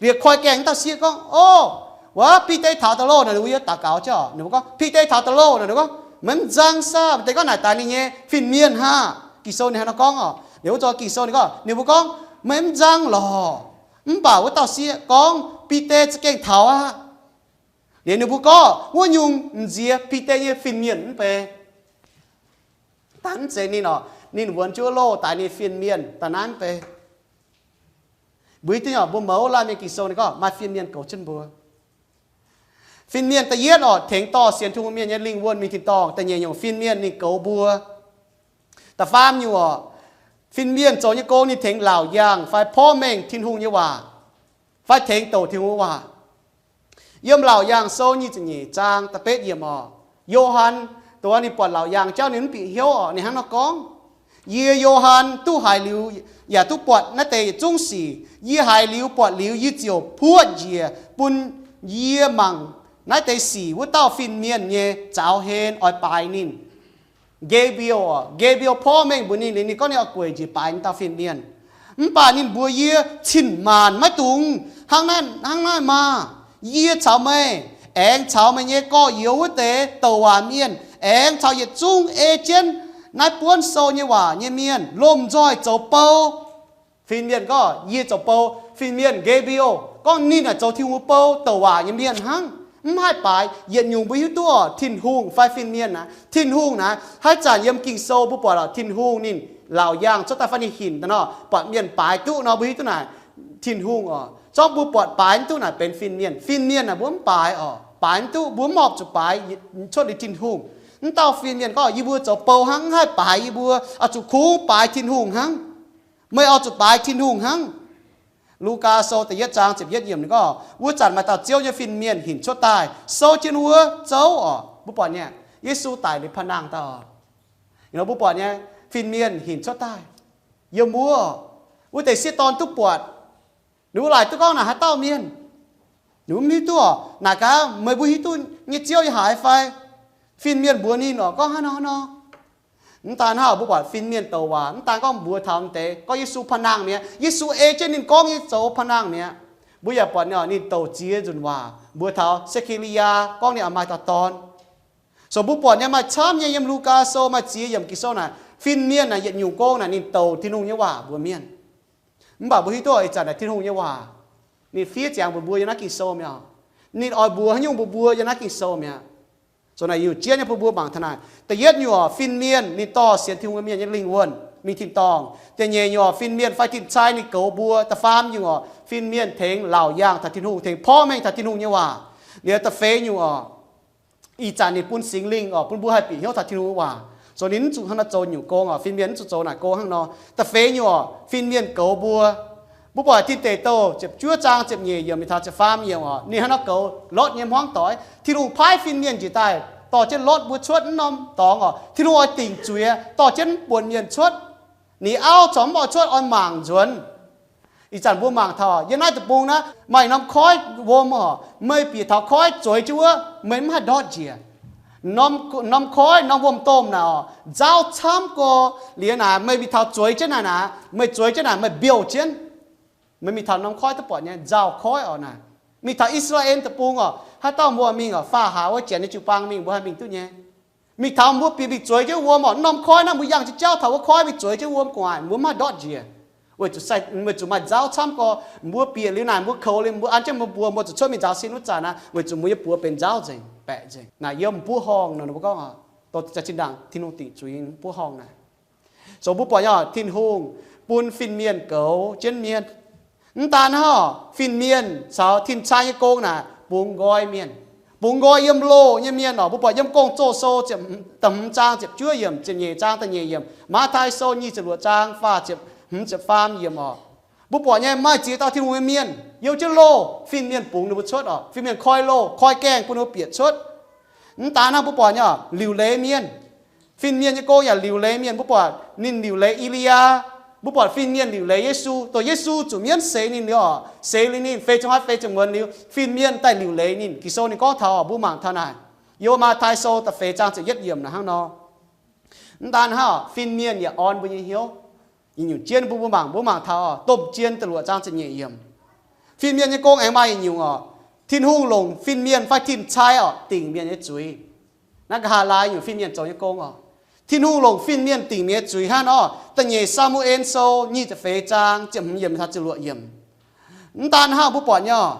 liuz koi gaengh dauh sieqv gorngv, O, wuov Bide taux daaih loh naaic, ninh mbuo yiem daux gaux jienv oc. Ninh mbuo gorngv, Bide taux daaih loh naaic, ninh gorngv, Meih mv nzang saah? Deix gorngv naaic daix ninh nyei fin-mienh hnangv. Ging-Sou ninh hnangv naaiv gorngv oc. Liuz wuov zanc Ging-Sou ninh gorngv, ninh mbuo gorngv, Meih mv nzang lorqc. Mv baac wuov dauh sieqv gorngv, Bide za'gengh taux aqv. Liuz ninh mbuo gorngv, Wuov nyungc m'nziex Bide nyei fin-mienh mv bei. Daaih mv zeiz ninh oc, ninh wuonx jienv wuov loh daix ninh fin-mienh daaih naaiv mv bei. Mbuo hiuv duqv nyei oc, mbuo mouz laanh mienh Ging-Sou ninh gorngv maaih fin-mienh goux jienv mbuo. Fin-mienh da'yietv oc, tengx dorh sienx Tin-Hungh mienh nyei lingh wuonh mingh tin-dorngh. Da'nyeic nyungc fin-mienh ninh goux mbuo. Da'faam nyungc oc, fin-mienh zoux nyei gong ninh tengx laauc yaangh fai porv mengh Tin-Hungh nyei waac, fai tengx douc Tin-Hungh waac. Yiem Laauc Yaangh Sou nyic ziepc nyeic zaang da'betv yiemc oc, Yo^han, dongh ninh buatc laauc yaangh jauv ninh mv bieqc hnyouv oc, ninh hnangv nor gorngv, Yie, Yo^han, duqv haiz liuz yaac duqv buatc naaiv deix yietc zungv sic. Yie haiz liuz buatc liuz, yie ziouc puoqv njiec bun yie mangc naaiv deix sic wuov dauh fin-mienh nyei zaux hlen oix baaix ninh. Ge^mbe^el, Ge^mbe^el porv mengh mbuox ninh, ninh gorngv ninh oix gueic njiec baaix dauh fin-mienh. Mv baac ninh mbuox yie, Cin-maanc maiv dungx hnangv naaiv maah! Yie caux meih aengx caux meih nyei gorx-youz wuov deix douc waac mienh aengx caux yietc zungv ei jienv naaiv buonv sou nyei waac nyei mienh lomh nzoih zoux bou. Fin-mienh gorngv, Yie zoux bou. Fin-mienh Ge^mbe^el gorngv ninh naaic zoux Tin-Hungh bou, douc waac nyei mienh hnangv, mv haih baaix. Yietc nyungc mbuo hiuv duqv oc, Tin-Hungh fai fin-mienh naaic, Tin-Hungh naaic, haaix zanc yiem Ging-Sou mbuo buatc oc, Tin-Hungh ninh laauc yaangh cuotv daaih fai ninh hinc daaih nor, buatc mienh baaix duqv nor, mbuo hiuv duqv naaic Tin-Hungh oc. Zorngv mbuo buatc baaix mv duqv naaic benx fin-mienh. Fin-mienh naaic mbuo mv baaix oc, baaix mv duqv, mbuo mv horpc zuqc baaix cuotv liuz Tin-Hungh. Mv dauh fin-mienh gorngv, Yie mbuo zoux bou hnangv, mv haih baaix yie mbuo, oix zuqc kungx baaix Tin-Hungh hnangv. Meih oix zuqc baaix Tin-Hungh hnangv. Lugaa Sou da'yietv zaang ziepc yietv yiemc ninh gorngv, Wuov zanc maaih dauh Ziouv nyei fin-mienh hinc cuotv daaih, souv jienv wuov zouv oc. Mbuo buatc nyei, Yesu daic liuz pa'nangh daaih oc. Mbuo buatc nyei, fin-mienh hinc cuotv daaih yiem wuov. Wuov deix sieqv dorn duqv buatc, ninh mbuo laaic duqv gorngv naaic haaix dauh mienh. Ninh mbuo mv hiuv duqv oc. Naaic gaax, meih mbuo hiuv duqv nyei Ziouv yiem haaix fai? Fin-mienh mbuox ninh oc, gorngv hnangv nor hnangv nor. Mv daan hnangv, mbuo buatc fin-mienh douc waac mv daan gorngv mbuox taux deix gorngv Yesu pa'nangh mi'aqv. Yesu ei jienv ninh gorngv nyei zoux pa'nangh mi'aqv. Mbuo yaac buatc ninh douc ziex nzunc waac mbuox taux Se^ke^li^yaa gorngv ninh oix maaih dauh dorn. So mbuo buatc nyei maaih camv nyei yiem Lugaa Sou maaih ziex yiemc Ging-Sou naaic, fin-mienh naaic yietc nyungc gong naaic ninh douc Tin-Hungh nyei waac mbuox mienh. Mv baac mbuo hiuv duqv ih zanc naaic Tin-Hungh nyei waac, ninh fiev ziangx mbuox mbuo yiem naaiv Ging-Sou mi'aqv. Ninh oix mbuox haaix nyungc mbuox mbuo yiem naaiv Ging-Sou mi'aqv. So naaic nyungc jienv nyei bun mbuo mangc taux naaic. Da'yietv nyungc oc, fin-mienh ninh dorh sienx Tin-Hungh mienh nyei lingh wuonh mingh tin-dorngh. Da'nyeic nyungc oc, fin-mienh fai tin-cai ninh goux mbuo. Da'faam nyungc oc, fin-mienh tengx laauc yaangh taux Tin-Hungh, tengx porv mengh taux Tin-Hungh nyei waac. Liuz da'feix nyungc oc, ih zanc ninh bun Singx Lingh oc bun mbuo haih bieqc hnyouv taux Tin-Hungh nyei waac. So ninh mv zuqc hnangv naaiv zoux nyungc gong oc, fin-mienh mv zuqc zoux naaic gong hnangv nor. Da'feix nyungc oc, fin-mienh goux mbuo. Mbuo buatc Tin Deic Douh ziepc juov zaang ziepc nyeic yiemc mingh taux ziepc faam yiemc oc, ninh hnangv nor goux Lotv nyei hmuangv doic. Tin-Hungh paaiv fin-mienh njiec daaih dorh jienv Lotv mbuo cuotv mv norm dorngx oc. Tin-Hungh oix dingc zuiz dorh jienv mv buonc mienh cuotv. Ninh auv corc mv oix cuotv, oix mangc nzuonx. Ih zanc mbuo mangc taux yiem naaiv deic-bung naaiv maaih norm koiv wuom oc, meih bieqc taux koiv zueiz jienv wuov, meih mv haih ndortv njiec. Norm koiv, norm wuom-domh naaic oc, nzauh camv gorx. Liuz naaic meih mingh taux zueiz jienv naaic, naaic meih zueiz jienv naaic meih mbiouh jienv. Meih mingh taux norm koiv duqv buatc nyei, nzauh koiv oc naaic. Mingh taux I^saa^laa^en Deic-Bung oc, haaix dauh mbuo mingh oc, faah haaix wuov janx nyei jiu-baang mingh mbuo haih mingh duqv nyei. Mingh taux mbuo bieqc mingh zueiz jienv wuom oc, norm koiv naaiv mbuo yangh jienv jauv taux wuov koiv mingh zueiz jienv wuom gu'nguaaic, mbuo mv maaih ndortv njiec. Weic zuqc, weic zuqc maaih nzauh camv gorx, mbuo bieqc liuz naaic mbuo koux liuz mbuo an jienv mbuo mbuox mbuo zuqc cuotv mingh nzaaux sin wuov zanc naaic, weic zuqc mbuo nyei buoz benx nzauh nzengc, baeqc nzengc. Naaic yiem mv buov horngh nor, mbuo gorngv oc, dongh zinh ndaangc Tin-Hungh dingc zuiz mv buov horngh naaic. So mbuo buatc nyei oc, Tin-Hungh bun fin-mienh goux jienv mienh. Mv daan hnangv, fin-mienh caux tin-cai nyei gong naaic bungx nqoi mienh. Bungx nqoi yiem loh nyei mienh oc. Mbuo buatc yiem Gong-Zoh Sou ziepc, da'hmz zaang ziepc juov yiemc, ziepc nyeic zaang da'nyeic yiemc, Matv^tai Sou nyic ziepc luoqc zaang faah ziepc hmz ziepc faam yiemc oc. Mbuo buatc nyei maaih ziex dauh Tin-Hungh nyei mienh youh jienv loh, fin-mienh bungx ninh mbuo cuotv oc. Fin-mienh koi loh, koi gaengh bun ninh mbuo bieqc cuotv. Mv daan hnangv, mbuo buatc nyei oc, liuc leiz mienh. Fin-mienh nyei gong yaac liuc leiz mienh. Mbuo buatc ninh liuc leiz E^li^yaa. Mbuo buatc fin-mienh liuc leiz Yesu. Dongh Yesu zuqc mienv seix ninh liuz oc, seix liuz ninh feix ziepc hnoi feix ziepc muonz liuz, fin-mienh daaih liuc leiz ninh. Ging-Sou ninh gorngv taux oc, mbuo mangc taux naaic, yiem Matv^tai Sou da'feix zaang ziepc yietv yiemc naaic hnangv nor. Mv daan hnangv, fin-mienh yaac orn mbuo nyei hnyouv. Yietc nyungc jien bun mbuo mangc, mbuo mangc taux oc, Domh Jien da'luoqc zaang ziepc nyeic yiemc. Fin-mienh nyei gong aengx maaih yietc nyungc oc. Tin-Hungh longc fin-mienh fai tin-cai oc, dingc mienh nyei zuiz. Naaiv nqa'haav laai nyungc fin-mienh zoux nyei gong oc. Tin-Hungh longc fin-mienh dingc mienh nyei zuiz hnangv nor, Da'nyeic Saa^mu^en Sou nyic ziepc feix zaang ziepc hmz yiemc taux ziepc luoqc yiemc. Mv daan hnangv, mbuo buatc nyei oc,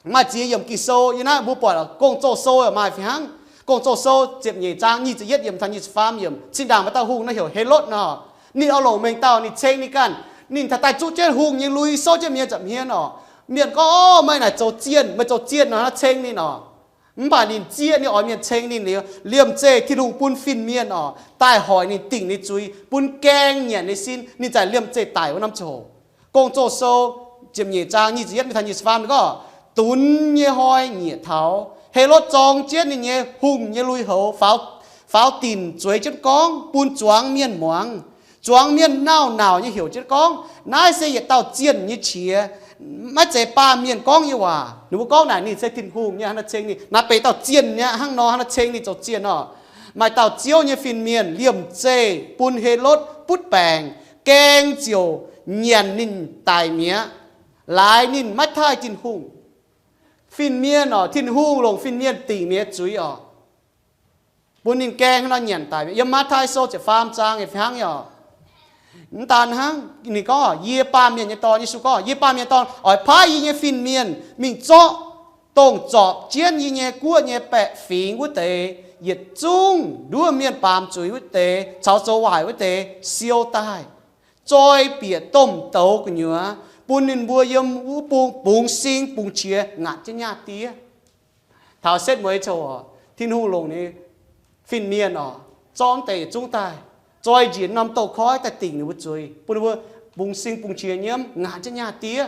maaih ziex yiemc Ging-Sou yiem naaiv, mbuo buatc Gong-Zoh Sou maaih fih hnangv. Gong-Zoh Sou ziepc nyeic zaang nyic ziepc yietv yiemc taux nyic ziepc faam yiemc, zinh ndaangc maaih dauh hungh naaiv heuc Helotv nor. Ninh oix longc mengh dauh, ninh ceng ninh ganh. Ninh taux daaih zuqv jienv hungh nyei lui, souv jienv mienh nza'hmien oc. Mienh gorngv, Ov, meih naaic zoux zienh, meih zoux zienh nor, hnangv ceng ninh oc. Mv baac ninh zieqv, ninh oix mienh ceng ninh liuz, liemh zeih Tin-Hungh bun fin-mienh oc daaih hoic ninh, dingc ninh zuiz, bun gaeng nyanc ninh sin, ninh za'gengh liemh zeih daic wuov norm ziangh hoc. Gong-Zoh Sou ziepc nyeic zaang nyic ziepc yietv mingh taux nyic ziepc faam gorngv, dunx nyei hnoi nyiec taux, Helotv zorng jienv ninh nyei hungh nyei lui-houx faaux, faaux dinc zueiz jienv gorngv bun zuangx mienh muangx. Zuangx mienh nauc-nauc nyei heuc jienv gorngv, Naaiv se yietc dauh zienh nyei qiex, maiv zeiz baamh mienh gorngv nyei waac. Ninh mbuo gorngv naaic ninh se Tin-Hungh nyei hnangv naaiv ceng ninh. Naaiv benx dauh zienh nyei hnangv nor, hnangv naaiv ceng ninh zoux zienh nor. Maaih dauh Ziouv nyei fin-mienh liemh zeih bun Helotv butv baengc, gaeng ziouc nyanc ninh daic mi'aqv. Laaix ninh maiv taaih Tin-Hungh. Fin-mienh oc, Tin-Hungh longc fin-mienh dingc mienh nyei zuiz oc, bun ninh gaeng hnangv nor nyanc daic mi'aqv. Yiem Matv^tai Sou ziepc faam zaang yaac fih hnangv nyei oc. Mv daan hnangv, ninh gorngv, Yie, Baamh Mienh nyei Dorn, Yesu gorngv, Yie, Baamh Mienh nyei Dorn, oix paaiv yie nyei fin-mienh mingh zorqv dongh zorpc jienv yie nyei guoqv nyei baeqc fingx wuov deix, yietc zungv nduov mienh baamz zuiz wuov deix caux zoux waaic wuov deix siou daaih, zoi bieqc domh douz gu'nyuoz, bun ninh mbuo yiem wuov bung bungx sing bungx qiex ngaatc jienv nyaah diev. Taux setv mueiz coc oc, Tin-Hungh longc ninh fin-mienh oc, zorqv deix yietc zungv daaih, zoi njiec norm douz-koiv daaih dingc ninh mbuo zuiz, bun ninh mbuo bungx sing bungx qiex nyiemv ngaatc jienv nyaah diev.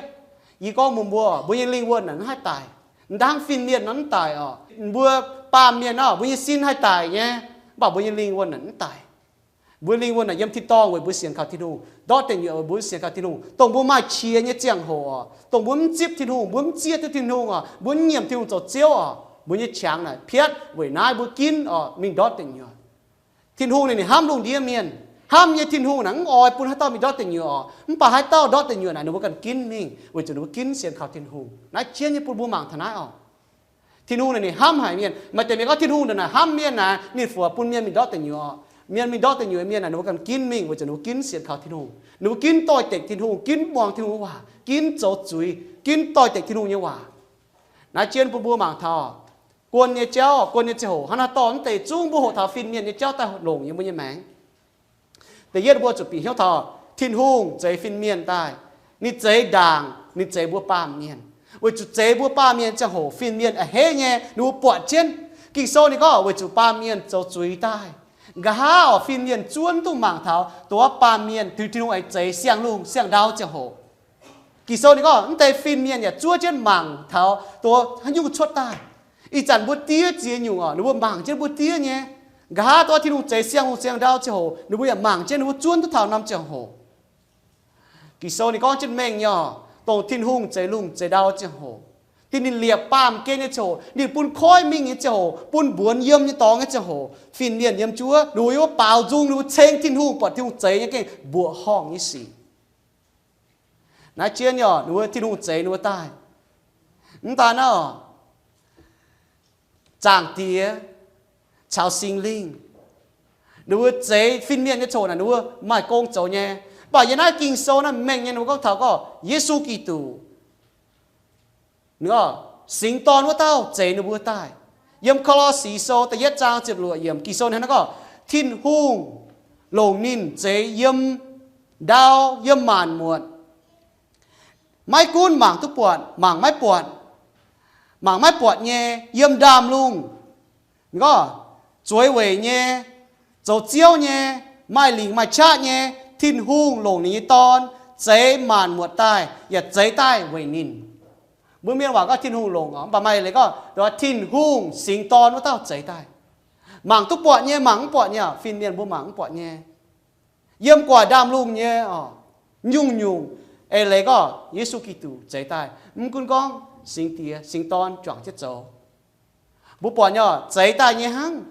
Yie gorngv mbuox mbuo, mbuo nyei lingh wuonh naaic mv haih daic. Mv daan fin-mienh nor mv daic oc, mbuo baamh mienh nor, mbuo nyei sin haih daic nyei, mv baac mbuo nyei lingh wuonh naaic mv daic. Mbuo lingh wuonh naaic yiem tin-dorngh weic mbuo sienx kaux Tin-Hungh, ndortv deic nyuoqc weic mbuo sienx kaux Tin-Hungh. Dongh mbuo maaih qiex nyei ziangh hoc oc, dongh mbuo mv zipv Tin-Hungh, mbuo mv zieqv duqv Tin-Hungh oc, mbuo mv nyiemc Tin-Hungh zoux Ziouv oc, mbuo nyei qangx naaic piatv weic naaiv mbuo ginv oc mingh ndortv deic nyuoqc. Tin-Hungh ninh, ninh hnamv lungh ndiev mienh. Hnamv nyei Tin-Hungh naaic mv oix bun haaix dauh mingh ndortv deic nyuoqc oc, mv baac haaix dauh ndortv deic nyuoqc naaic ninh mbuo ganh ginv mingh weic zuqc ninh mbuo ginv sienx kaux Tin-Hungh. Naaiv jienv nyei bun mbuo mangc taux naaiv oc. Tin-Hungh naaic ninh hnamv haic mienh. Maaih deix mienh gorngv Tin-Hungh naaic hnamv mienh naaic, ninh fungc bun mienh mingh ndortv deic nyuoqc. Mienh mingh ndortv deic nyuoqc, mienh naaic ninh mbuo ganh ginv mingh weic zuqc ninh mbuo ginv sienx kaux Tin-Hungh. Ninh mbuo ginv doix-dekc Tin-Hungh, ginv muangx Tin-Hungh nyei waac, ginv zoux zuiz, ginv doix-dekc Tin-Hungh nyei waac. Naaiv jienv bun mbuo mangc taux guon nyei jauv, guon nyei ziangh hoc hnangv naaiv dorh mv deix zungv mbuo hoqc taux fin-mienh nyei jauv daaih longc yiem mbuo nyei maengc. Da'yietv mbuo zuqc bieqc hnyouv taux Tin-Hungh zeix fin-mienh daaih. Ninh zeix ndaangc, ninh zeix mbuo baamh mienh. Weic zuqc zeix mbuo baamh mienh ziangh hoc fin-mienh a'hneiv nyei, ninh mbuo buatc jienv. Ging-Sou ninh gorngv weic zuqc baamh mienh zoux zuiz daaih. Nqa'haav oc, fin-mienh zuov duqv mangc taux dongh wuov baamh mienh, Tin-Hungh aengx zeix siang-lungh siang-ndau ziangh hoc. Ging-Sou ninh gorngv mv deix fin-mienh yaac zuov jienv mangc taux dongh haaix nyungc cuotv daaih. Ih zanc mbuo diev ziex nyungc oc, ninh mbuo mangc jienv mbuo diev nyei. Nqa'haav dongh Tin-Hungh zeix siang-lungh siang-ndau ziangh hoc, ninh mbuo yaac mangc jienv, ninh mbuo zuov duqv taux norm ziangh hoc. Ging-Sou ninh gorngv jienv mengh nyei oc, dongh Tin-Hungh zeix lungh zeix ndau ziangh hoc, Ninh liepc baamh gen nyei ziangh hoc, ninh bun koiv mingh nyei ziangh hoc, bun mbuonx yiem nyei dorngx nyei ziangh hoc, fin-mienh yiem jienv wuov, ninh mbuo yiem wuov baaux nzung, ninh mbuo ceng Tin-Hungh, buatc Tin-Hungh zeix nyei gengh mbuoqc horngh nyei sic. Naaiv jienv nyei oc, ninh mbuo Tin-Hungh zeix ninh mbuo daaih. Mv daan naaiv oc, Zaangc Diex caux Singx Lingh, ninh mbuo zeix fin-mienh nyei ziangh hoc naaic, ninh mbuo maaih gong zoux nyei. Mv baac yiem naaiv Ging-Sou naaiv mengh nyei, ninh mbuo gorngv taux gorngv Yesu Giduc, ninh gorngv Singx Dorn wuov dauh zeix ninh mbuo daaih. Yiem Ko^lo^si Sou da'yietv zaang ziepc luoqc yiemc Ging-Sou hnangv naaiv gorngv, Tin-Hungh longc ninh zeix yiem ndau yiem maanc muotc, maiv gunv mangc duqv buatc, mangc maiv buatc, mangc maiv buatc nyei, yiem ndaamv-lungh, gorngv zueiz weic nyei, zoux ziouv nyei, maaih lingc maaih qaqv nyei, Tin-Hungh longc ninh nyei Dorn zeix maanc muotc daaih, yaac zeix daaih weic ninh. Mbuo mienh waac gorngv Tin-Hungh longc oc, mv baac maaih leiz gorngv Tin-Hungh Singx Dorn wuov dauh zeix daaih. Mangc duqv buatc nyei, mangc mv buatc nyei, fin-mienh mbuo mangc mv buatc nyei, yiem gu'nguaaic ndaamv-lungh nyei oc, nyungc-nyungc, eix leiz gorngv Yesu Giduc zeix daaih. Mv gunv gorngv Singx Diex, Singx Dorn juangc jienv zoux. Mbuo buatc nyei oc, zeix daaih nyei hnangv,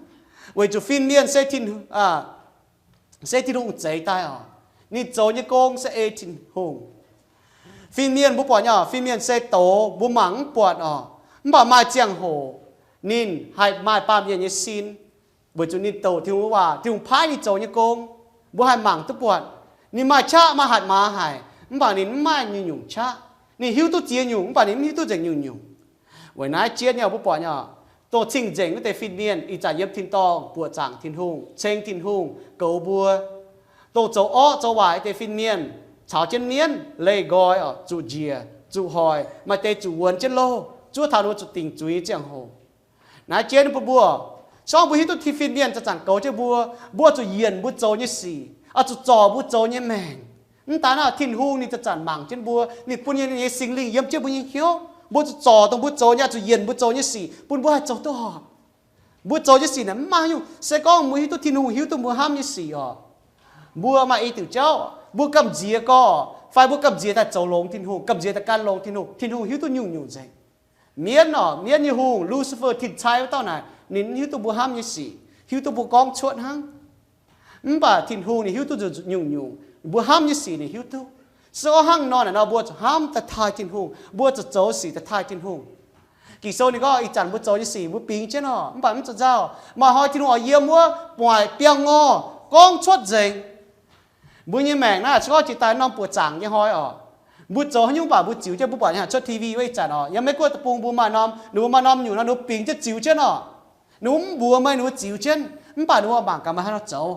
weic zuqc fin-mienh se Tin, se Tin-Hungh zeix daaih oc. Ninh zoux nyei gong se ei Tin-Hungh. Fin-mienh mbuo buatc nyei oc, fin-mienh se douz, mbuo mangc mv buatc oc. Mv baac maaih ziangh hoc ninh haih maaih baamh mienh nyei sin, weic zuqc ninh douc Tin-Hungh waac, Tin-Hungh paaiv ninh zoux nyei gong, mbuo haih mangc duqv buatc. Ninh maaih qaqv, maaih hatc maaz haic, mv baac ninh mv maaih nyungc-nyungc qaqv. Ninh hiuv duqv ziex nyungc, mv baac ninh mv hiuv duqv nzengc nyungc-nyungc. Weic naaiv jienv nyei oc, mbuo buatc nyei oc, dongh cing-nzengc wuov deix fin-mienh ih zanc yiem tin-dorngh buoqc zaangc Tin-Hungh, ceng Tin-Hungh goux mbuo. Dongh zoux orqv zoux waaic deix fin-mienh caux jienv mienv leih nqoi oc, zuqc njiec zuqc hoic, maaih deix zuqc wuonx jienv louh, zuov taux ninh mbuo zuqc dingc zuiz nyei ziangh hoc. Naaiv jienv bun mbuo, se gorngv mbuo hiuv duqv fin-mienh zanc-zanc goux jienv mbuo, mbuo zuqc yienc mbuo zoux nyei sic, oix zuqc zorc mbuo zoux nyei maengc. Mv daan naaiv, Tin-Hungh ninh zanc-zanc mangc jienv mbuo, ninh bun ninh nyei Singx Lingh yiem jienv mbuo nyei hnyouv, mbuo zuqc zorc dongh mbuo zoux nyei, oix zuqc yienc mbuo zoux nyei sic bun mbuo haih zoux duqv horpc. Mbuo zoux nyei sic naaic mv maaih haaix nyungc. Se gorngv mbuo hiuv duqv Tin-Hungh hiuv duqv mbuo hnamv nyei sic oc, mbuo maaih i diuc jauv, mbuo gamh nziex gorx, fai mbuo gamh nziex daaih zoux longx Tin-Hungh, gamh nziex daaih gan longx Tin-Hungh, Tin-Hungh hiuv duqv nyungc-nyungc nzengc. Mienv oc, mienv nyei hungh Lucifer, tin-cai wuov dauh naaic, ninh mv hiuv duqv mbuo hnamv nyei sic, hiuv duqv mbuo gorngv cuotv hnangv. Mv baac Tin-Hungh ninh hiuv duqv nyungc-nyungc, mbuo hnamv nyei sic ninh hiuv duqv. Se gorngv hnangv nor naaic nor, mbuo zuqc hnamv daaih taaih Tin-Hungh, mbuo zuqc zoux sic daaih taaih Tin-Hungh. Ging-Sou ninh gorngv ih zanc mbuo zoux nyei sic mbuo bingx jienv oc, mv baac mv zoux nzauh. Maaih hnoi Tin-Hungh oix yiem wuov buatc biangh orqc, gorngv cuotv nzengc. Mbuo nyei maengc naaiv se gorngv jiex daaih norm buoqc zaangc nyei hnoi oc, mbuo zoux haaix nyungc mv baac mbuo ziux jienv. Mbuo buatc nyei haic cuotv T V wuov ih zanc oc, yiem Meiv Guoqv deic-bung mbuo maaih norm, ninh mbuo maaih norm nyungc nor ninh mbuo bingx jienv ziux jienv oc. Ninh mbuo mv mbuox meih ninh mbuo ziux jienv, mv baac ninh mbuo mangc gaax meih haaix nor zoux.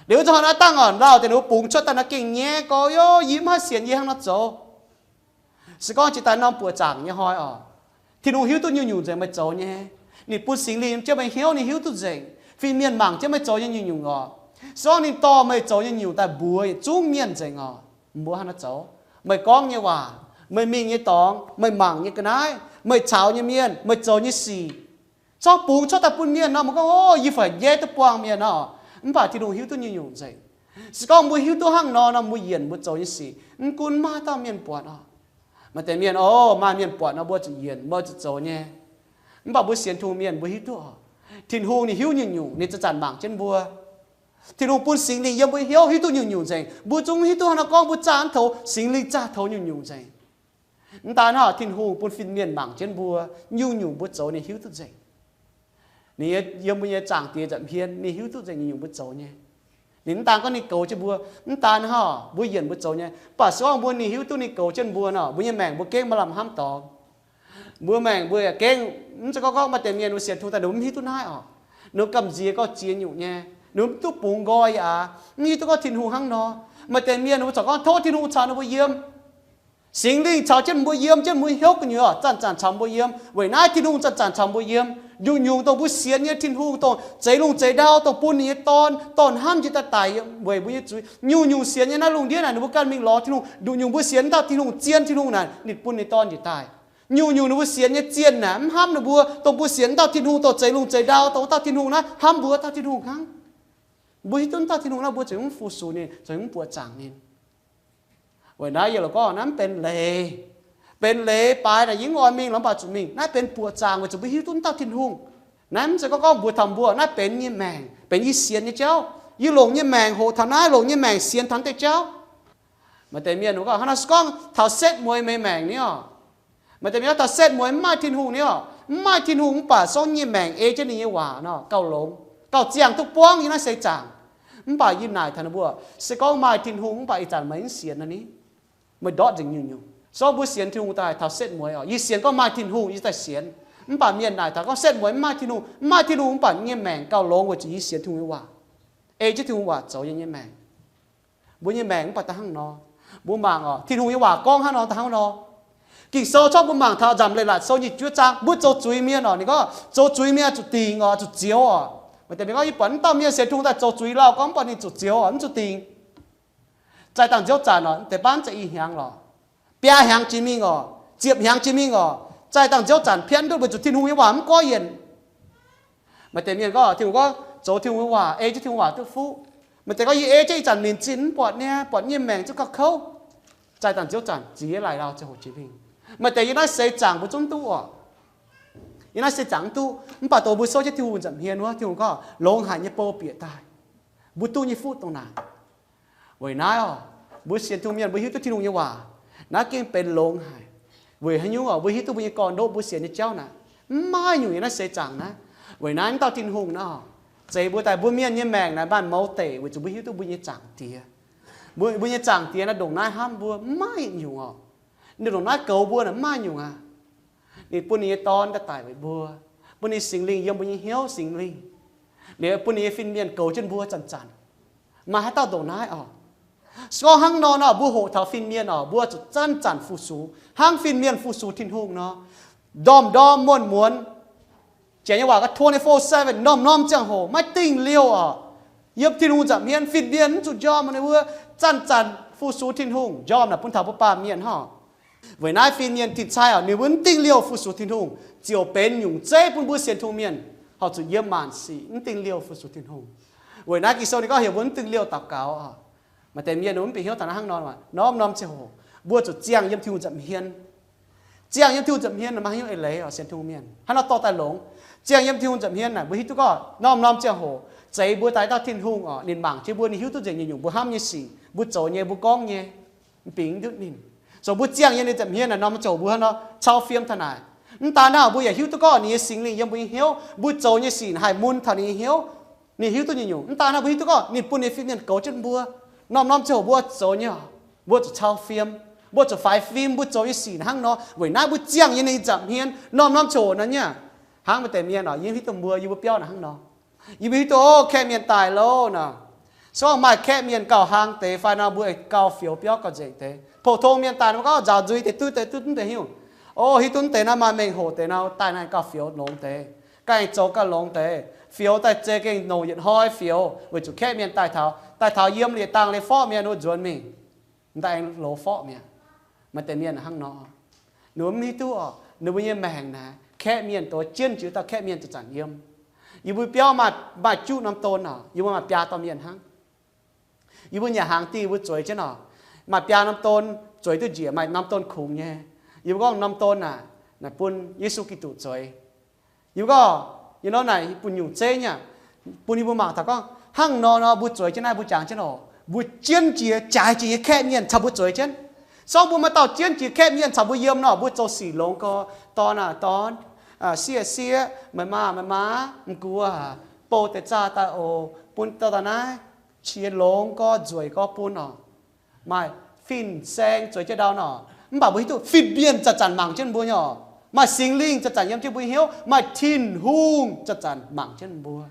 Liuz zuqc hnangv naaiv dangh oc, lauh deix ninh mbuo bungx cuotv daaih naaiv gengh nyaiv gorx, Yo, yie mv haih sienx yie hnangv nor zoux. Se gorngv jiex daaih norm buoqc zaangc nyei hnoi oc, Tin-Hungh hiuv duqv nyungc-nyungc nzengc meih zoux nyei. Ninh bun Singx Lingh yiem jienv meih hnyouv, ninh hiuv duqv nzengc. Fin-mienh mangc jienv meih zoux nyei nyungc-nyungc oc. Se gorngv ninh dorh meih zoux nyei nyungc daaih mbuox yietc zungv mienh nzengc oc, mbuo hnangv haaix nor zoux? Meih gorngv nyei waac, meih mingh nyei dorngx, meih mangc nyei ga'naaiv, meih caux nyei mienh, meih zoux nyei sic, zorqv bungx cuotv daaih bun mienh nor, meih gorngv, O, yie fai njeiv duqv buangh mienh nor. Mv baac Tin-Hungh hiuv duqv nyungc-nyungc nzengc. Se gorngv mbuo hiuv duqv hnangv nor nor, mbuo yienc mbuo zoux nyei sic mv gunv maaih dauh mienh buatc oc. Maaih deix mienh, O, maaih mienh buatc nor mbuo zuqc yienc, mbuo zuqc zoux nyei. Mv baac mbuo sienx Tin-Hungh mienh mbuo hiuv duqv oc, Tin-Hungh ninh hiuv nyungc-nyungc, ninh zanc-zanc mangc jienv mbuo. Tin-Hungh bun Singx Lingh yiem mbuo hnyouv hiuv duqv nyungc-nyungc nzengc. Mbuo zungv hiuv duqv hnangv nor gorngv mbuo zaah mv toux, Singx Lingh zaah toux nyungc-nyungc nzengc. Mv daan hnangv, Tin-Hungh bun fin-mienh mangc jienv mbuo, nyungc-nyungc mbuo zoux ninh hiuv duqv nzengc. Ninh yiem mbuo nyei Zaangc Diex nza'hmien, ninh hiuv duqv nzengc nyungc-nyungc mbuo zoux nyei. Ninh mv daan gorngv ninh goux jienv mbuo, mv daan hnangv mbuo yienc mbuo zoux nyei, mv baac se gorngv mbuo ninh hiuv duqv ninh goux jienv mbuo nor, mbuo nyei maengc mbuo gengh maaih lamh hnamv dorngx. Mbuo maengc mbuo yaac gengh, mv zeiz gorngv gorngv maaih deix mienh mbuo sienx Tin-Hungh daaih ninh mv hiuv duqv naaiv oc. Ninh gamh nziex gorngv ziex nyungc nyei, ninh mv duqv bungx nqoi yaac mv hiuv duqv gorngv Tin-Hungh hnangv nor. Maaih deix mienh mbuo corc gorngv tov Tin-Hungh caux ninh mbuo yiem. Singx Lingh caux jienv mbuo yiem jienv mbuo hnyouv gu'nyuoz oc, zanc-zanc caux mbuo yiem. Weic naaiv Tin-Hungh zanc-zanc caux mbuo yiem. Nyungc-nyungc dongh mbuo sienx nyei Tin-Hungh, dongh zeix lungh zeix ndau, dongh bun ninh nyei Dorn, dorn hnamv njiec daaih daic weic mbuo nyei zuiz. Nyungc-nyungc sienx nyei naaiv lungh ndiev naaic ninh mbuo ganh mingh lorz Tin-Hungh. Nyungc-nyungc mbuo sienx wuov dauh Tin-Hungh zien Tin-Hungh naaic ninh bun ninh Dorn njiec daaih. Nyungc-nyungc ninh mbuo sienx nyei zienh naaic mv hnamv ninh mbuo, dongh mbuo sienx wuov dauh Tin-Hungh, dongh zeix lungh zeix ndau, dongh wuov dauh Tin-Hungh naaiv hnamv mbuo wuov dauh Tin-Hungh hnangv. Mbuo hiuv duqv wuov dauh Tin-Hungh naaiv mbuo zuqc mv fu-sux ninh, zuqc mv buoqc zaangc ninh. Weic naaiv yie loc gorngv naaiv mv benx leiz. Benx leiz baaix naaic yie mv oix mingh lorqc, mv baac zuqc mingh. Naaiv benx buoqc zaangc weic zuqc mbuo hiuv duqv wuov dauh Tin-Hungh. Naaiv mv zeiz gorngv gorngv mbuox taux mbuo, naaiv benx nyei maengc, benx yie sienx nyei jauv. Yie longc nyei maengc hoqc taux naaiv, longc nyei maengc sienx taux naaiv deix jauv. Maaih deix mienh gorngv, hnangv naaiv se gorngv taux setv mueiz meih maengc ni oc. Maaih deix mienh gorngv taux setv mueiz mv maaih Tin-Hungh ni oc. Mv maaih Tin-Hungh mv baac song nyei maengc ei jienv ninh nyei waac nor gauh longx, gauh ziangh duqv buangv yiem naaiv seix zaangc. Mv baac yie naaic taux ninh mbuo, se gorngv maaih Tin-Hungh mv baac ih zanc meih mv sienx nor ni, meih ndortv nzengc nyungc-nyungc. Se gorngv mbuo sienx Tin-Hungh daaih taux setv mueiz oc, yie sienx gorngv maaih Tin-Hungh yie daaih sienx. Mv baac mienh naaic taux gorngv setv mueiz mv maaih Tin-Hungh, mv maaih Tin-Hungh mv baac ninh nyei maengc gauh longx weic zuqc yie sienx Tin-Hungh nyei waac, ei jienv Tin-Hungh waac zoux yiem nyei maengc. Mbuo nyei maengc mv baac da'hnangv nor. Mbuo mangc oc, Tin-Hungh nyei waac gorngv hnangv nor da'hnangv nor. Ging-Sou corc mbuo mangc taux Nzamc Leiz-Latc Sou nyic juov zaang, mbuo zoux zuiz mienh oc, ninh gorngv zoux zuiz mienh zuqc dingc oc, zuqc zioux oc. Maaih deix mienh gorngv, yie buatc wuov dauh mienh sienx Tin-Hungh daaih zoux zuiz lauh, gorngv mv buatc ninh zuqc zioux oc, mv zuqc dingc. Zaaih dangh nziouv zanc oc, deix baav za'gengh hnyangx lorqc. Biaa hnyangx jiex mingh oc, ziepc hnyangx jiex mingh oc, zaaih dangh nziouv zanc pienv duqv weic zuqc Tin-Hungh nyei waac mv goiv yienc. Maaih deix mienh gorngv, Tin-Hungh gorngv zoux Tin-Hungh nyei waac, ei jienv Tin-Hungh waac duqv fuqv. Maaih deix gorngv, yie ei jienv ih zanc minc zinh mv buatc nyei, buatc nyei maengc zungv gauh kouv. Zaaih dangh nziouv zanc ziex laaic lauh ziangh hoc jiex mingh. Maaih deix yiem naaiv seix zaangc mbuo zungv mv duqv oc. Yiem naaiv seix zaangc mv duqv, mv baac dongh mbuo souv jienv Tin-Hungh nza'hmien wuov, Tin-Hungh gorngv longx haic nyei bou bieqc daaih. Mbuo duqv nyei fuqv dongh naaic. Weic naaiv oc, mbuo sienx Tin-Hungh mienh mbuo hiuv duqv Tin-Hungh nyei waac, naaiv gengh benx longx haic. Weic haaix nyungc oc, mbuo hiuv duqv mbuo nyei gorn-ndoqv mbuo sienx nyei jauv naaic, mv maaih nyungc yiem naaiv seix zaangc naaiv. Weic naaiv wuov dauh Tin-Hungh naaiv oc, zeix mbuo daaih mbuo mienh nyei maengc naaic maaih mouz deic weic zuqc mbuo hiuv duqv mbuo nyei Zaangc Diex. Mbuo, mbuo nyei Zaangc Diex naaiv ndongc naaiv hnamv mbuo mv maaih nyungc oc. Ninh ndongc naaiv goux mbuo naaic mv maaih nyungc aqv. Ninh bun ninh nyei Dorn daaih daic weic mbuo, bun ninh Singx Lingh yiem mbuo nyei hnyouv, Singx Lingh. Liuz bun ninh nyei fin-mienh goux jienv mbuo zanc-zanc. Maaih haaix dauh ndongc naaiv oc? Se gorngv hnangv nor nor, mbuo hoqc taux fin-mienh oc, mbuo zuqc zanc-zanc fu-sux hnangv fin-mienh fu-sux Tin-Hungh nor, ndorm-ndorm muonz-muonz. Janx nyei waac gorngv twenty-four seven, norm-norm ziangh hoc maiv dingh liouh oc. Yiem Tin-Hungh nza'hmien fin-mienh mv zuqc njormh, ninh mbuo zanc-zanc fu-sux Tin-Hungh, njormh naaic bun taux mbuo baamh mienh hnangv. Weic naaiv fin-mienh tin-sai oc, ninh mbuo mv dingh liouh fu-sux Tin-Hungh, ziouc benx nyungc zeiv bun mbuo sienx Tin-Hungh mienh horpc zuqc yiem maanc sic mv dingh liouh fu-sux Tin-Hungh. Weic naaiv Ging-Sou ninh gorngv heuc mbuo mv dingh liouh daux gaux oc. Maaih deix mienh mv bieqc hnyouv taux naaiv hnangv nor, norm-norm ziangh hoc mbuo zuqc ziangh yiem Tin-Hungh nza'hmien. Ziangh yiem Tin-Hungh nza'hmien maaih haaix nyungc eix leiz oc, sienx Tin-Hungh mienh? Hnangv nor dorh daaih longx. Ziangh yiem Tin-Hungh nza'hmien naaic, mbuo hiuv duqv gorngv norm-norm ziangh hoc zeix mbuo daaih dauh Tin-Hungh oc, ninh mangc jienv mbuo, ninh hiuv duqv nzengc nyungc-nyungc mbuo hnamv nyei sic, mbuo zoux nyei, mbuo gorngv nyei, bingx ndutv ninh. Zoux mbuo ziangh yiem ninh nza'hmien naaic, norm-norm ziangh hoc mbuo hnangv nor cau fiem taux naaic. Mv daan naaiv, mbuo yaac hiuv duqv gorngv ninh nyei Singx Lingh yiem mbuo nyei hnyouv, mbuo zoux nyei sic haih mun taux ninh nyei hnyouv. Ninh hiuv duqv nyungc-nyungc. Mv daan naaiv, mbuo hiuv duqv gorngv ninh bun ninh fin-mienh goux jienv mbuo. Norm-norm ziangh hoc mbuo zoux nyei, mbuo zuqc cau fiem, mbuo zuqc faix fim, mbuo zoux nyei sic hnangv nor. Weic naaiv mbuo ziangh yiem ninh nza'hmien norm-norm ziangh hoc nor nyei. Hnangv maaih deix mienh oc, yie hiuv duqv mbuo, yie mbuo biauv naaic hnangv nor. Yie mbuo hiuv duc, o, kaeqv mienh daaih loh nor. Se gorngv maaih kaeqv mienh gauh hlang deix fai nor, mbuo gauh fioux biauv gauh nzengc deix. Pou-tong mienh daaih nor, mbuo gorngv nzaaux nzuih deix duqv deix duqv mv deix hiuv. O, hiuv duqv mv deix naaiv maaih mengh hoc deix nor, daaih naaiv gauh fioux longx deix, ganh zoux ganh longx deix. Fioux daaih za'gengh nouc yietc hnoi fioux, weic zuqc kaeqv mienh daaih taux, daaih taux yiem liepc dangh liepc forqv mienh wuov nzuonx mingh, daaih aengx loz forqv mi'aqv. Maaih deix mienh hnangv nor. Ninh mbuo mv hiuv duqv oc, ninh mbuo nyei maengc naaic, kaeqv mienh doz jienv jiex dauh kaeqv mienh zanc-zanc yiem. Yie mbuo biauv maaih, maaih juqv norm don oc, yie mbuo maaih biaa dauh mienh hnangv. Yie mbuo nyanc hnaangx dingh mbuo zueiz jienv oc, maaih biaa norm don zueiz duqv njiec, maaih norm don kungx nyei. Yie mbuo gorngv norm don naaic, naaic bun Yesu Giduc zueiz. Yie mbuo gorngv, yie nor naaic bun nyungc zeiv nyei, bun yie mbuo mangc taux gorngv hnangv nor nor mbuo zueiz jienv naaiv, mbuo jangx jienv oc, mbuo jienv jiex jaaix jiex nyei kaeqv mienh caux mbuo zueiz jienv. Se gorngv mbuo maaih dauh jienv jiex kaeqv mienh caux mbuo yiem nor, mbuo zoux sic longx gorx, dorn aah, dorn, sieqv sieqv, meih maa meih maa, m'gux aac, bou deix zaah daaih oc, bun dauh daaih naaiv, qiex longx gorx, nzueic gorx bun oc. Maaih fin-saeng zueiz jienv ndau nor, mv baac mbuo hiuv duqv fin-mienh zanc-zanc mangc jienv mbuo nyei oc. Maaih Singx Lingh zanc-zanc yiem jienv mbuo nyei hnyouv, maaih Tin-Hungh zanc-zanc mangc jienv mbuo.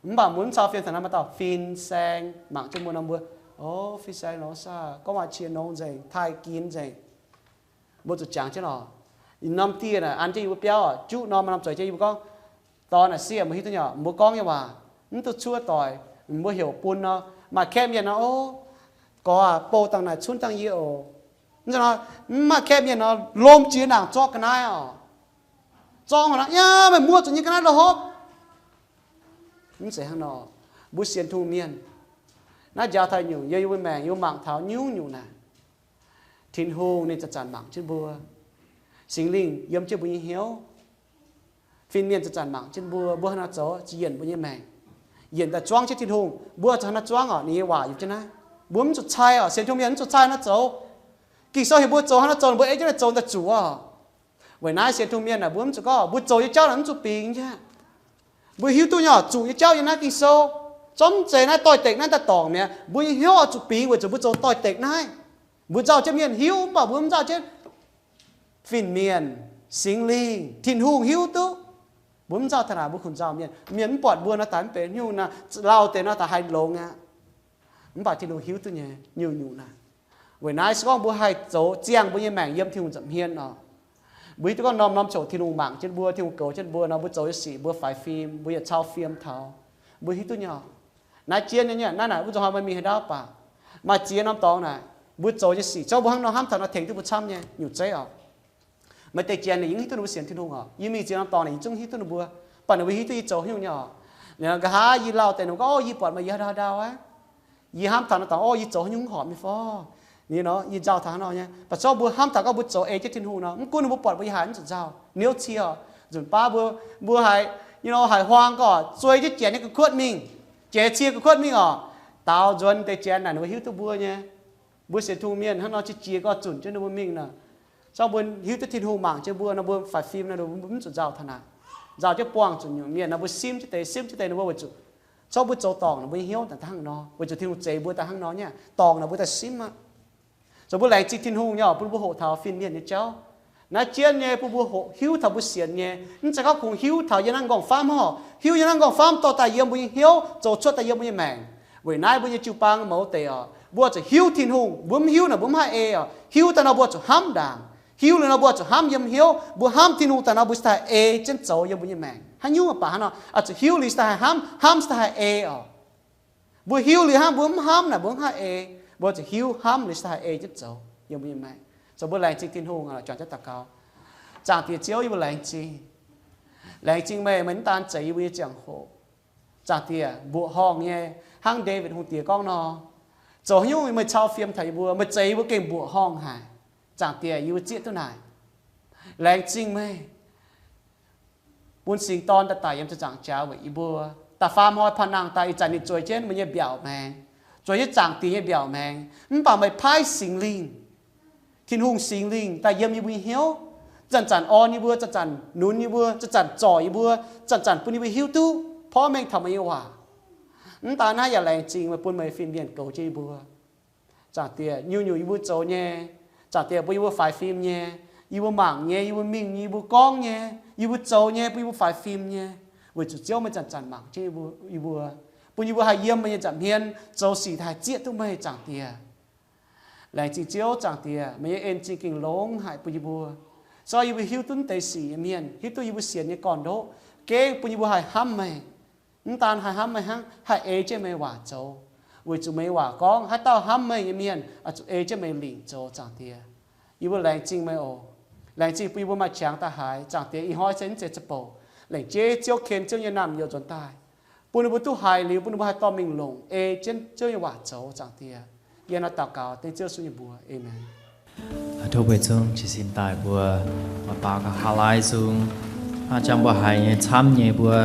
Mv baac mbuo mv cau fiem taux naaiv, maaih dauh fin-saeng mangc jienv mbuo nor, mbuo, o, fin-saeng longx saah, gorngv waac qiex longx nzengc, taaih ginx nzengc. Mbuo zuqc jangx jienv oc. Norm dieh naaic an jienv yie mbuo biauv oc, juqv norm norm zueiz jienv yie mbuo gorngv, dorn aah, sieqv, meih hiuv duqv nyei oc, mbuo gorngv nyei waac mv duqv cuotv doic, mbuo heuc bun nor, maaih kaeqv mienh nor, o, gorx aac, bou dangh naaic cunv dangh yie oc. Mv zeiz nor, mv maaih kaeqv mienh nor, lomh jiex nangc zorqv ga'naaiv oc. Zorqv nor, yaac meih muoz zuqc nyei ga'naaiv lorqc. Mv zeiz hnangv nor, mbuo sienx Tin-Hungh mienh naaiv njaaux taux nyungc yiem yie mbuo maengc yie mbuo mangc taux nyungc-nyungc naaic, Tin-Hungh ninh zanc-zanc mangc jienv mbuo. Singx Lingh yiem jienv mbuo nyei hnyouv. Fin-mienh zanc-zanc mangc jienv mbuo, mbuo haaix nor zoux, ziouc yienc mbuo nyei maengc, yienc daaih zuangv jienv Tin-Hungh. Mbuo zuqc haaix nor zuangv orqc? Ninh nyei waac yiem jienv naaiv. Mbuo mv zuqc cai orqc. Sienx Tin-Hungh mienh mv zuqc cai haaix nor zoux. Ging-Sou heuc mbuo zoux haaix nor zoux, mbuo ei jienv naaiv zoux daaih zuqc orqc. Weic naaiv sienx Tin-Hungh mienh aah, mbuo mv zuqc gorngv mbuo zoux nyei jauv naaic mv zuqc bingx nyei. Mbuo hiuv duqv nyei orqc, zuqc nyei jauv yiem naaiv Ging-Sou. Zorqv mv zeiz naaiv doix-dekc naaiv daaih dorngc mi'aqv. Mbuo nyei hnyouv oix zuqc bingx weic zuqc mbuo zoux doix-dekc naaiv. Mbuo nzauh jienv mienh hiuv, mv baac mbuo mv nzauh jienv fin-mienh. Singx Lingh, Tin-Hungh hiuv duqv. Mbuo mv nzauh taux naaic mbuo kungx nzauh mienh. Mienh mv buatc mbuo nor daaih mv benx nyungc naaic, lauh deix nor daaih haih longx aqv. Mv baac Tin-Hungh hiuv duqv nyei nyungc-nyungc naaic. Weic naaiv se gorngv mbuo haih zoux ziangh mbuo nyei maengc yiem Tin-Hungh nza'hmien orqc, mbuo hiuv duqv gorngv norm-norm ziouc Tin-Hungh mangc jienv mbuo, Tin-Hungh goux jienv mbuo nor, mbuo zoux nyei sic mbuo faix fim, mbuo yietc cau fiem taux. Mbuo hiuv duqv nyei orqc. Naaiv jienv nyei, naaiv naaic wuov nzunc hnoi meih mingh haaix ndau baac maaih ziex norm dorngx naaic, mbuo zoux nyei sic, zorqv mbuo hnangv nor hnamv taux nor tengx duqv mbuo camv nyei nyungc zeiv orqc. Maaih deix janx ninh yie mv hiuv duqv ninh mbuo sienx Tin-Hungh orqc. Yie mingh ziex norm dorngx naaic yie zungv hiuv duov ninh mbuo, baac ninh mbuo hiuv duqv yie zoux haaix nyungc nyei orqc. Nqa'haav yie lauh deix ninh mbuo gorngv, Ov, yie buatc meih yiem haaix dauh haaix dauh aqv. Yie hnamv taux naaiv dorngx, Ov, yie zoux haaix nyungc mv horpc nyei fai? Ninh nor yie nzauh taux haaix nor nyei. Baac zorqv mbuo hnamv taux gorngv mbuo zoux ei jienv Tin-Hungh nor, mv gunv ninh mbuo buatc mbuo yiem haaix, mv zuqc nzauh. Niouv cie orqc, nzunc baav mbuo, mbuo haiz, you know, haiz huaang gorqv zueiz jienv janx nyei ga'kuotv mingh, jiex cie ga'kuotv mingh orqc, daaux nzuonx deix janx naaic ninh mbuo hiuv duqv mbuo nyei. Mbuo sienx Tin-Hungh mienh hnangv nor qiex jiez gorqv zunc jienv ninh mbuo mingh nor. Zorqv mbuo hiuv duqv Tin-Hungh mangc jienv mbuo nor, mbuo faix fim nor, mbuo mv zuqc nzauh taux naaic. Nzauh jienv buangh zuqc nyungc mienh nor, mbuo simv jienv deix, simv jienv deix ninh mbuo weic zuqc, zorqv mbuo zoux dorngc ninh mbuo nyei hnyouv daaih hnangv nor, weic zuqc Tin-Hungh zeix mbuo daaih hnangv nor nyei, dorngc ninh mbuo daaih simv aqv. Zoux mbuo laengz zingh Tin-Hungh nyei orqc, bun mbuo hoqc taux fin-mienh nyei jauv. Naaiv jienv nyei bun mbuo hoqc hiuv taux mbuo sienx nyei, mv zeiz gorngv kungx hiuv taux yiem naaiv nqorngv-famv orqc, hiuv yiem naaiv nqorngv-famv dorh daaih yiem mbuo nyei hnyouv, zoux cuotv daaih yiem mbuo nyei maengc. Weic naaiv mbuo nyei jiu-baang mouz deix orqc, mbuo zuqc hiuv Tin-Hungh, mbuo mv hiuv naaic mbuo mv haih ei orqc. Hiuv daaih nor mbuo zuqc hnamv ndaangc. Hiuv liuz nor mbuo zuqc hnamv yiem hnyouv. Mbuo hnamv Tin-Hungh daaih nor mbuo cingx daaih haih ei jienv zoux yiem mbuo nyei maengc. Haaix nyungc baac hnangv nor, oix zuqc hiuv liuz cingx daaih haih hnamv, hnamv cingx daaih haih ei orqc. Mbuo hiuv liuz hnangv, mbuo mv hnamv naaic mbuo mv haih ei. Mbuo zuqc hiuv hnamv liuz cingx daaih haih ei jienv zoux yiem mbuo nyei maengc. Zoux mbuo laengz zingh Tin-Hungh, juangc jienv daux gaux. Zaangc Diex Ziouv, yie mbuo laengz zingh. Laengz zingh meih, meih mv daan zeix yie mbuo nyei ziangh hoc. Zaangc Diex, mbuoqc horngh nyei, hnangv Ndaawitv Hungh Diex gorngv nor, zoux haaix nyungc meih cau fiem taux yie mbuo, meih zeix yie mbuo gengh mbuoqc horngh haic. Zaangc Diex, yie mbuo zieqv duqv naaic. Laengz zingh meih bun Singx Dorn daaih daic yiem ziepc nzaangc jaax weic yie mbuo. Da'faam hnoi panh nangh daaih, ih zanc ninh zueiz jienv meih nyei mbiaauc maengx, zueiz jienv Zaangc Diex nyei mbiaauc maengx. Mv baac meih paaiv Singx Lingh, Tin-Hungh Singx Lingh daaih yiem yie mbuo nyei hnyouv, zanc-zanc orn yie mbuo, zanc-zanc nunz yie mbuo, zanc-zanc zorc yie mbuo, zanc-zanc bun yie mbuo hiuv duqv porv mengh taux meih nyei waac. Mv daan naaiv yaac laengz zingh meih bun meih fin-mienh goux jienv yie mbuo. Zaangc Diex, nyungc-nyungc yie mbuo zoux nyei, Zaangc Diex, bun yie mbuo faix fim nyei, yie mbuo mangc nyei, yie mbuo mingh nyei, yie mbuo gorngv nyei, yie mbuo zoux nyei, bun yie mbuo faix fim nyei, weic zuqc Ziouv meih zanc-zanc mangc jienv yie mbuo, bun yie mbuo haih yiem meih nyei nza'hmien zoux sic haih zieqv duqv meih, Zaangc Diex. Laengz zingh Ziouv, Zaangc Diex, meih nyei en zingh gengh longx haic bun yie mbuo. Zorqv yie mbuo hiuv duqv deix sic nyei mienh, hiuv duqv yie mbuo sienx nyei gorn-ndoqv, gengh bun yie mbuo haih hnamv meih. Mv daan haih hnamv meih hnangv, haih ei jienv meih waac zoux, weic zuqc meih nyei waac gorngv haaix dauh hnamv meih nyei mienh oix zuqc ei jienv meih lingc zoux, Zaangc Diex. Yie mbuo laengz zingh meih oc. Laengz zingh bun yie mbuo maaih qangx daaih haiz, Zaangc Diex, ih hnoi se naaiv zeiz ziepc bouc, lengc jeiv Ziouv ken Ziouv nyei naamh nyouz nzuonx daaih, bun yie mbuo duqv haiz liuz, bun yie mbuo haih dorh mingh longc ei jienv Ziouv nyei waac zoux, Zaangc Diex. Yie nor daux gaux dengv Ziouv Yesu nyei mbuox. Aamen. Tov mbuo zungv jiez sin daaih mbuo oix baaux ga'haav laai zung, hnangv jangx mbuo haiz nyei camv nyei mbuo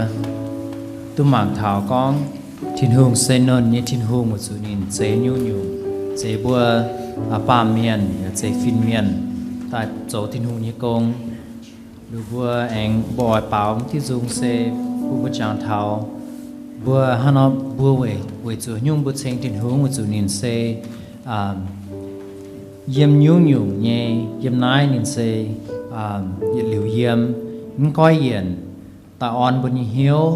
duqv mangc taux gorngv Tin-Hungh se nouh nyei Tin-Hungh weic zuqc ninh zeix nyungc-nyungc, zeix mbuo baamh mienh yaac zeix fin-mienh daaih zoux Tin-Hungh nyei gong. Liuz mbuo aengx mbuo oix baaux diuh nzung se bun mbuo jangx taux mbuo hnangv nor mbuo weic, weic zuqc nyungc mbuo ceng Tin-Hungh weic zuqc ninh se yiem nyungc-nyungc nyei, yiem naaiv ninh se yietc liuz yiem, mv goiv yienc, daaih orn mbuo nyei hnyouv,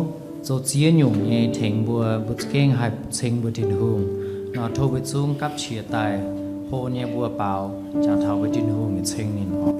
zoux ziex nyungc nyei tengx mbuo, mbuo za'gengh haih ceng mbuo Tin-Hungh. Nor tov mbuo zungv gapv qiex daaih hlo nyei mbuo baaux jangx taux mbuo Tin-Hungh nyei ceng ninh oc.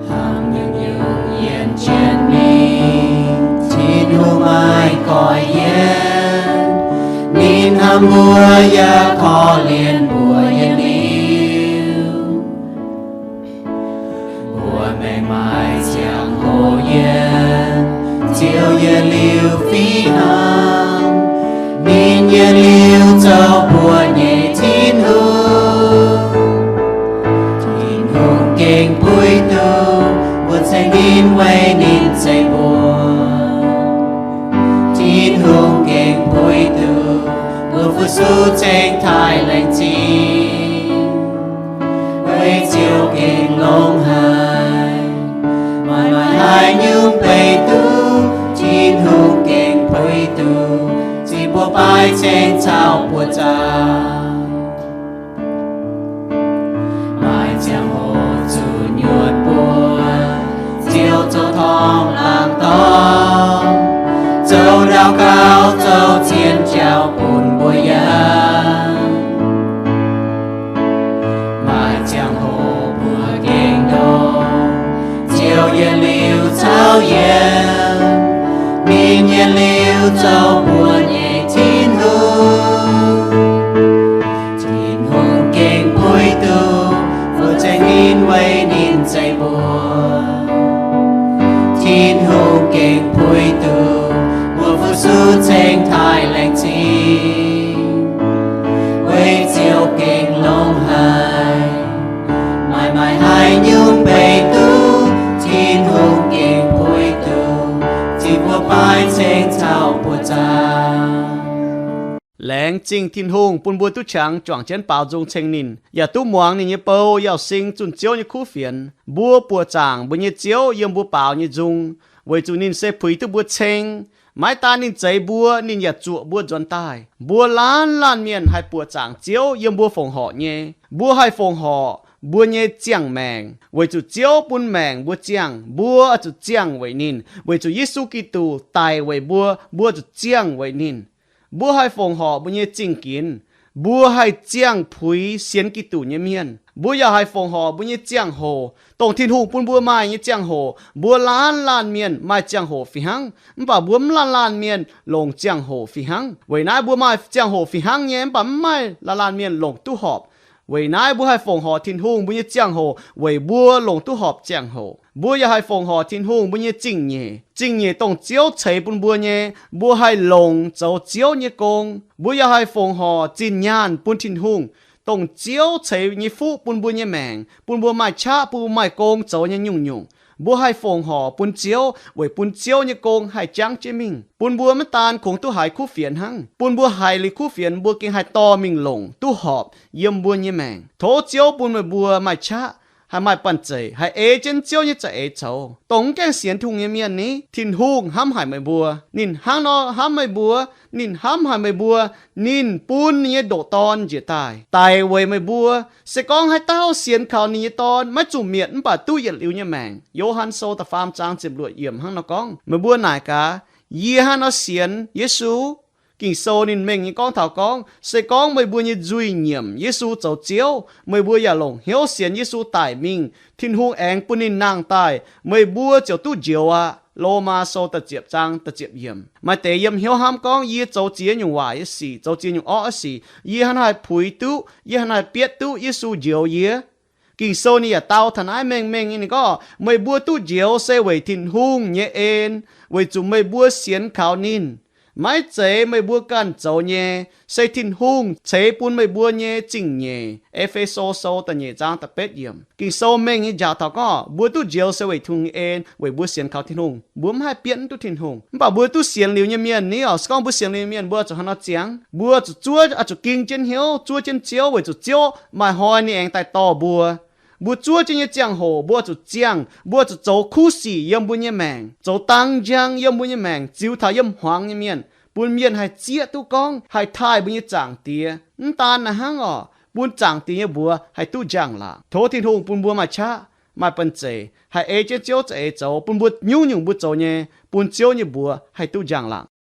Hnangv nyungc-nyungc yiem jienv mingh, Tin-Hungh maiv goiv yienc. Ninh hnamv mbuo yaac korv-lienh mbuo. Ziouv yietc liuz fih hnangv, ninh yietc liuz zoux mbuo nyei Tin-Hungh. Tin-Hungh gengh puix duqv mbuo ceng ninh weic ninh zeiv mbuo. Tin-Hungh gengh puix duqv mbuo fu-sux ceng taaih laengz zingh. Weic Ziouv gengh longx haic, maaih maaih haaix nyungc beiv duqv. Tin-Hungh gengh puix duqv zipv mbuo baaiv ceng caux buoz-zaangc. Maaih ziangh hoc zuqc nyuonh buoz, Ziouv zoux torngv laangz dorng, zoux ndau gaux, zoux cien jauv bun mbuo yangh. Maaih ziangh hoc mbuo gengh ndongc Ziouv yietc liuz caux yiem, ninh yietc liuz zoux mbuo nyei Tin-Hungh. Tin-Hungh gengh puix duqv mbuo ceng ninh weic ninh zeiv mbuo. Tin-Hungh gengh puix duqv mbuo fu-sux ceng taaih laengz zingh. Weic Ziouv gengh longx haic, maaih maaih haaix nyungc beiv duqv. Tin-Hungh gengh puix duqv zipv mbuo baaiv ceng caux buoz-zaangc. Laengz zingh Tin-Hungh bun mbuo duqv qangx juangc jienv baaux nzung ceng ninh, yaac duqv muangx ninh nyei bou, yaac sing zunh Ziouv nyei kuv fienx. Mbuo buoqc zaangc mbuo nyei Ziouv yiem mbuo baaux nyei nzung, weic zuqc ninh se puix duqv mbuo ceng. Maiv daan ninh zeiv mbuo, ninh yaac zuoqc mbuo nzuonx daaih. Mbuo laanh laanh mienh haih buoqc zaangc Ziouv yiem mbuo fongc horc nyei. Mbuo haih fongc horc mbuo nyei ziangh maengc, weic zuqc Ziouv bun maengc mbuo ziangh. Mbuo oix zuqc ziangh weic ninh, weic zuqc Yesu Giduc daic weic mbuo, mbuo zuqc ziangh weic ninh. Mbuo haih fongc horc mbuo nyei zingh ginx. Mbuo haih ziangh puix sienx Giduc nyei mienh. Mbuo yaac haih fongc horc mbuo nyei ziangh hoc, dongh Tin-Hungh bun mbuo maaih nyei ziangh hoc. Mbuo laanh laanh mienh maaih ziangh hoc fih hnangv, mv baac mbuo mv laanh laanh mienh longc ziangh hoc fih hnangv. Weic naaiv mbuo maaih ziangh hoc fih hnangv nyei, mv baac mv maaih laanh laanh mienh longc duqv horpc. Weic naaiv mbuo haih fongc horc Tin-Hungh mbuo nyei ziangh hoc weic mbuo longc duqv horpc ziangh hoc. Mbuo yaac haih fongc horc Tin-Hungh mbuo nyei zingh nyeic. Zingh nyeic dongh Ziouv ceix bun mbuo nyei, mbuo haih longc zoux Ziouv nyei gong. Mbuo yaac haih fongc horc zinh nyaanh bun Tin-Hungh, dongh Ziouv ceix nyei fuqv bun mbuo nyei maengc, bun mbuo maaih qaqv, bun mbuo maaih gong zoux nyei nyungc-nyungc. Mbuo haih fongc horc bun Ziouv weic bun Ziouv nyei gong haih jangv jienv mingh, bun mbuo maiv daan kungx duqv haiz kuv fienx hnangv, bun mbuo haiz liuz kuv fienx mbuo gengh haih dorh mingh longc duqv horpc yiem mbuo nyei maengc. Tov Ziouv bun meih mbuo maaih qaqv, haih maaih banh zeic, haih ei jienv Ziouv nyei za'eix coux. Dongh mv gaengh sienx Tin-Hungh nyei mienh ni, Tin-Hungh hnamv haic meih mbuo. Ninh hnangv nor hnamv meih mbuo. Ninh hnamv haic meih mbuo. Ninh bun ninh nyei ndoqc Dorn njiec daaih, daic weic meih mbuo. Se gorngv haaix dauh sienx kaux ninh nyei Dorn maiv zuqc mietc mv baac duqv yietc liuz nyei maengc. Yo^han Sou da'faam zaang ziepc luoqc yiemc hnangv nor gorngv. Meih mbuo naaic gaax, yie hnangv nor sienx Yesu? Ging-Sou ninh mengh nyei gorngv taux gorngv, se gorngv meih mbuo nyei nzuih nyiemc Yesu zoux Ziouv, meih mbuo yaac longc hnyouv sienx Yesu daic mingh, Tin-Hungh aengx bun ninh nangh daaih, meih mbuo ziouc duqv njoux aqv. Lomaa Sou da'ziepc zaang da'ziepc yiemc. Maaih deix yiem hnyouv hnamv gorngv, yie zoux ziex nyungc waaic nyei sic, zoux ziex nyungc orqv nyei sic, yie hnangv naaiv haih puix duqv, yie hnangv naaiv haih bietv duqv Yesu njoux yie? Ging-Sou ninh yaac dau taux naaiv mengh mengh nyei. Ninh gorngv, meih mbuo duqv njoux se weic Tin-Hungh nyei en, weic zuqc meih mbuo sienx kaux ninh. Maiv zeiz meih mbuo ganh zoux nyei, se Tin-Hungh ceix bun meih mbuo nyei zingh nyeic. E^fe^so Sou da'nyeic zaang da'betv yiemc. Ging-Sou mengh nyei njaaux taux gorngv mbuo duqv njoux se weic Tin-Hungh nyei en, weic mbuo sienx kaux Tin-Hungh. Mbuo mv haih bietv duqv Tin-Hungh. Mv baac mbuo duqv sienx liuz nyei mienh ni oc, se gorngv mbuo sienx liuz nyei mienh, mbuo zuqc hnangv nor ziangx. Mbuo zuqc zuov, oix zuqc ging jienv hnyouv, zuov jienv Ziouv, weic zuqc Ziouv maaih hnoi ninh aengx daaih dorh mbuo. Mbuo zuov jienv nyei ziangh hoc mbuo zuqc ziangh, mbuo zuqc zoux kuv sic yiem mbuo nyei maengc, zoux dang njang yiem mbuo nyei maengc, ziux taux yiem hmuangx nyei mienh, bun mienh haih zieqv duqv gorngv haih taaih mbuo nyei Zaangc Diex. Mv daan naaiv hnangv oc, bun Zaangc Diex nyei mbuox haih duqv njang-laangc. Tov Tin-Hungh bun mbuo maaih qaqv, maaih banh zeic, haih ei jienv Ziouv za'eix zoux, bun mbuo nyungc-nyungc mbuo zoux nyei, bun Ziouv nyei mbuox haih duqv njang-laangc.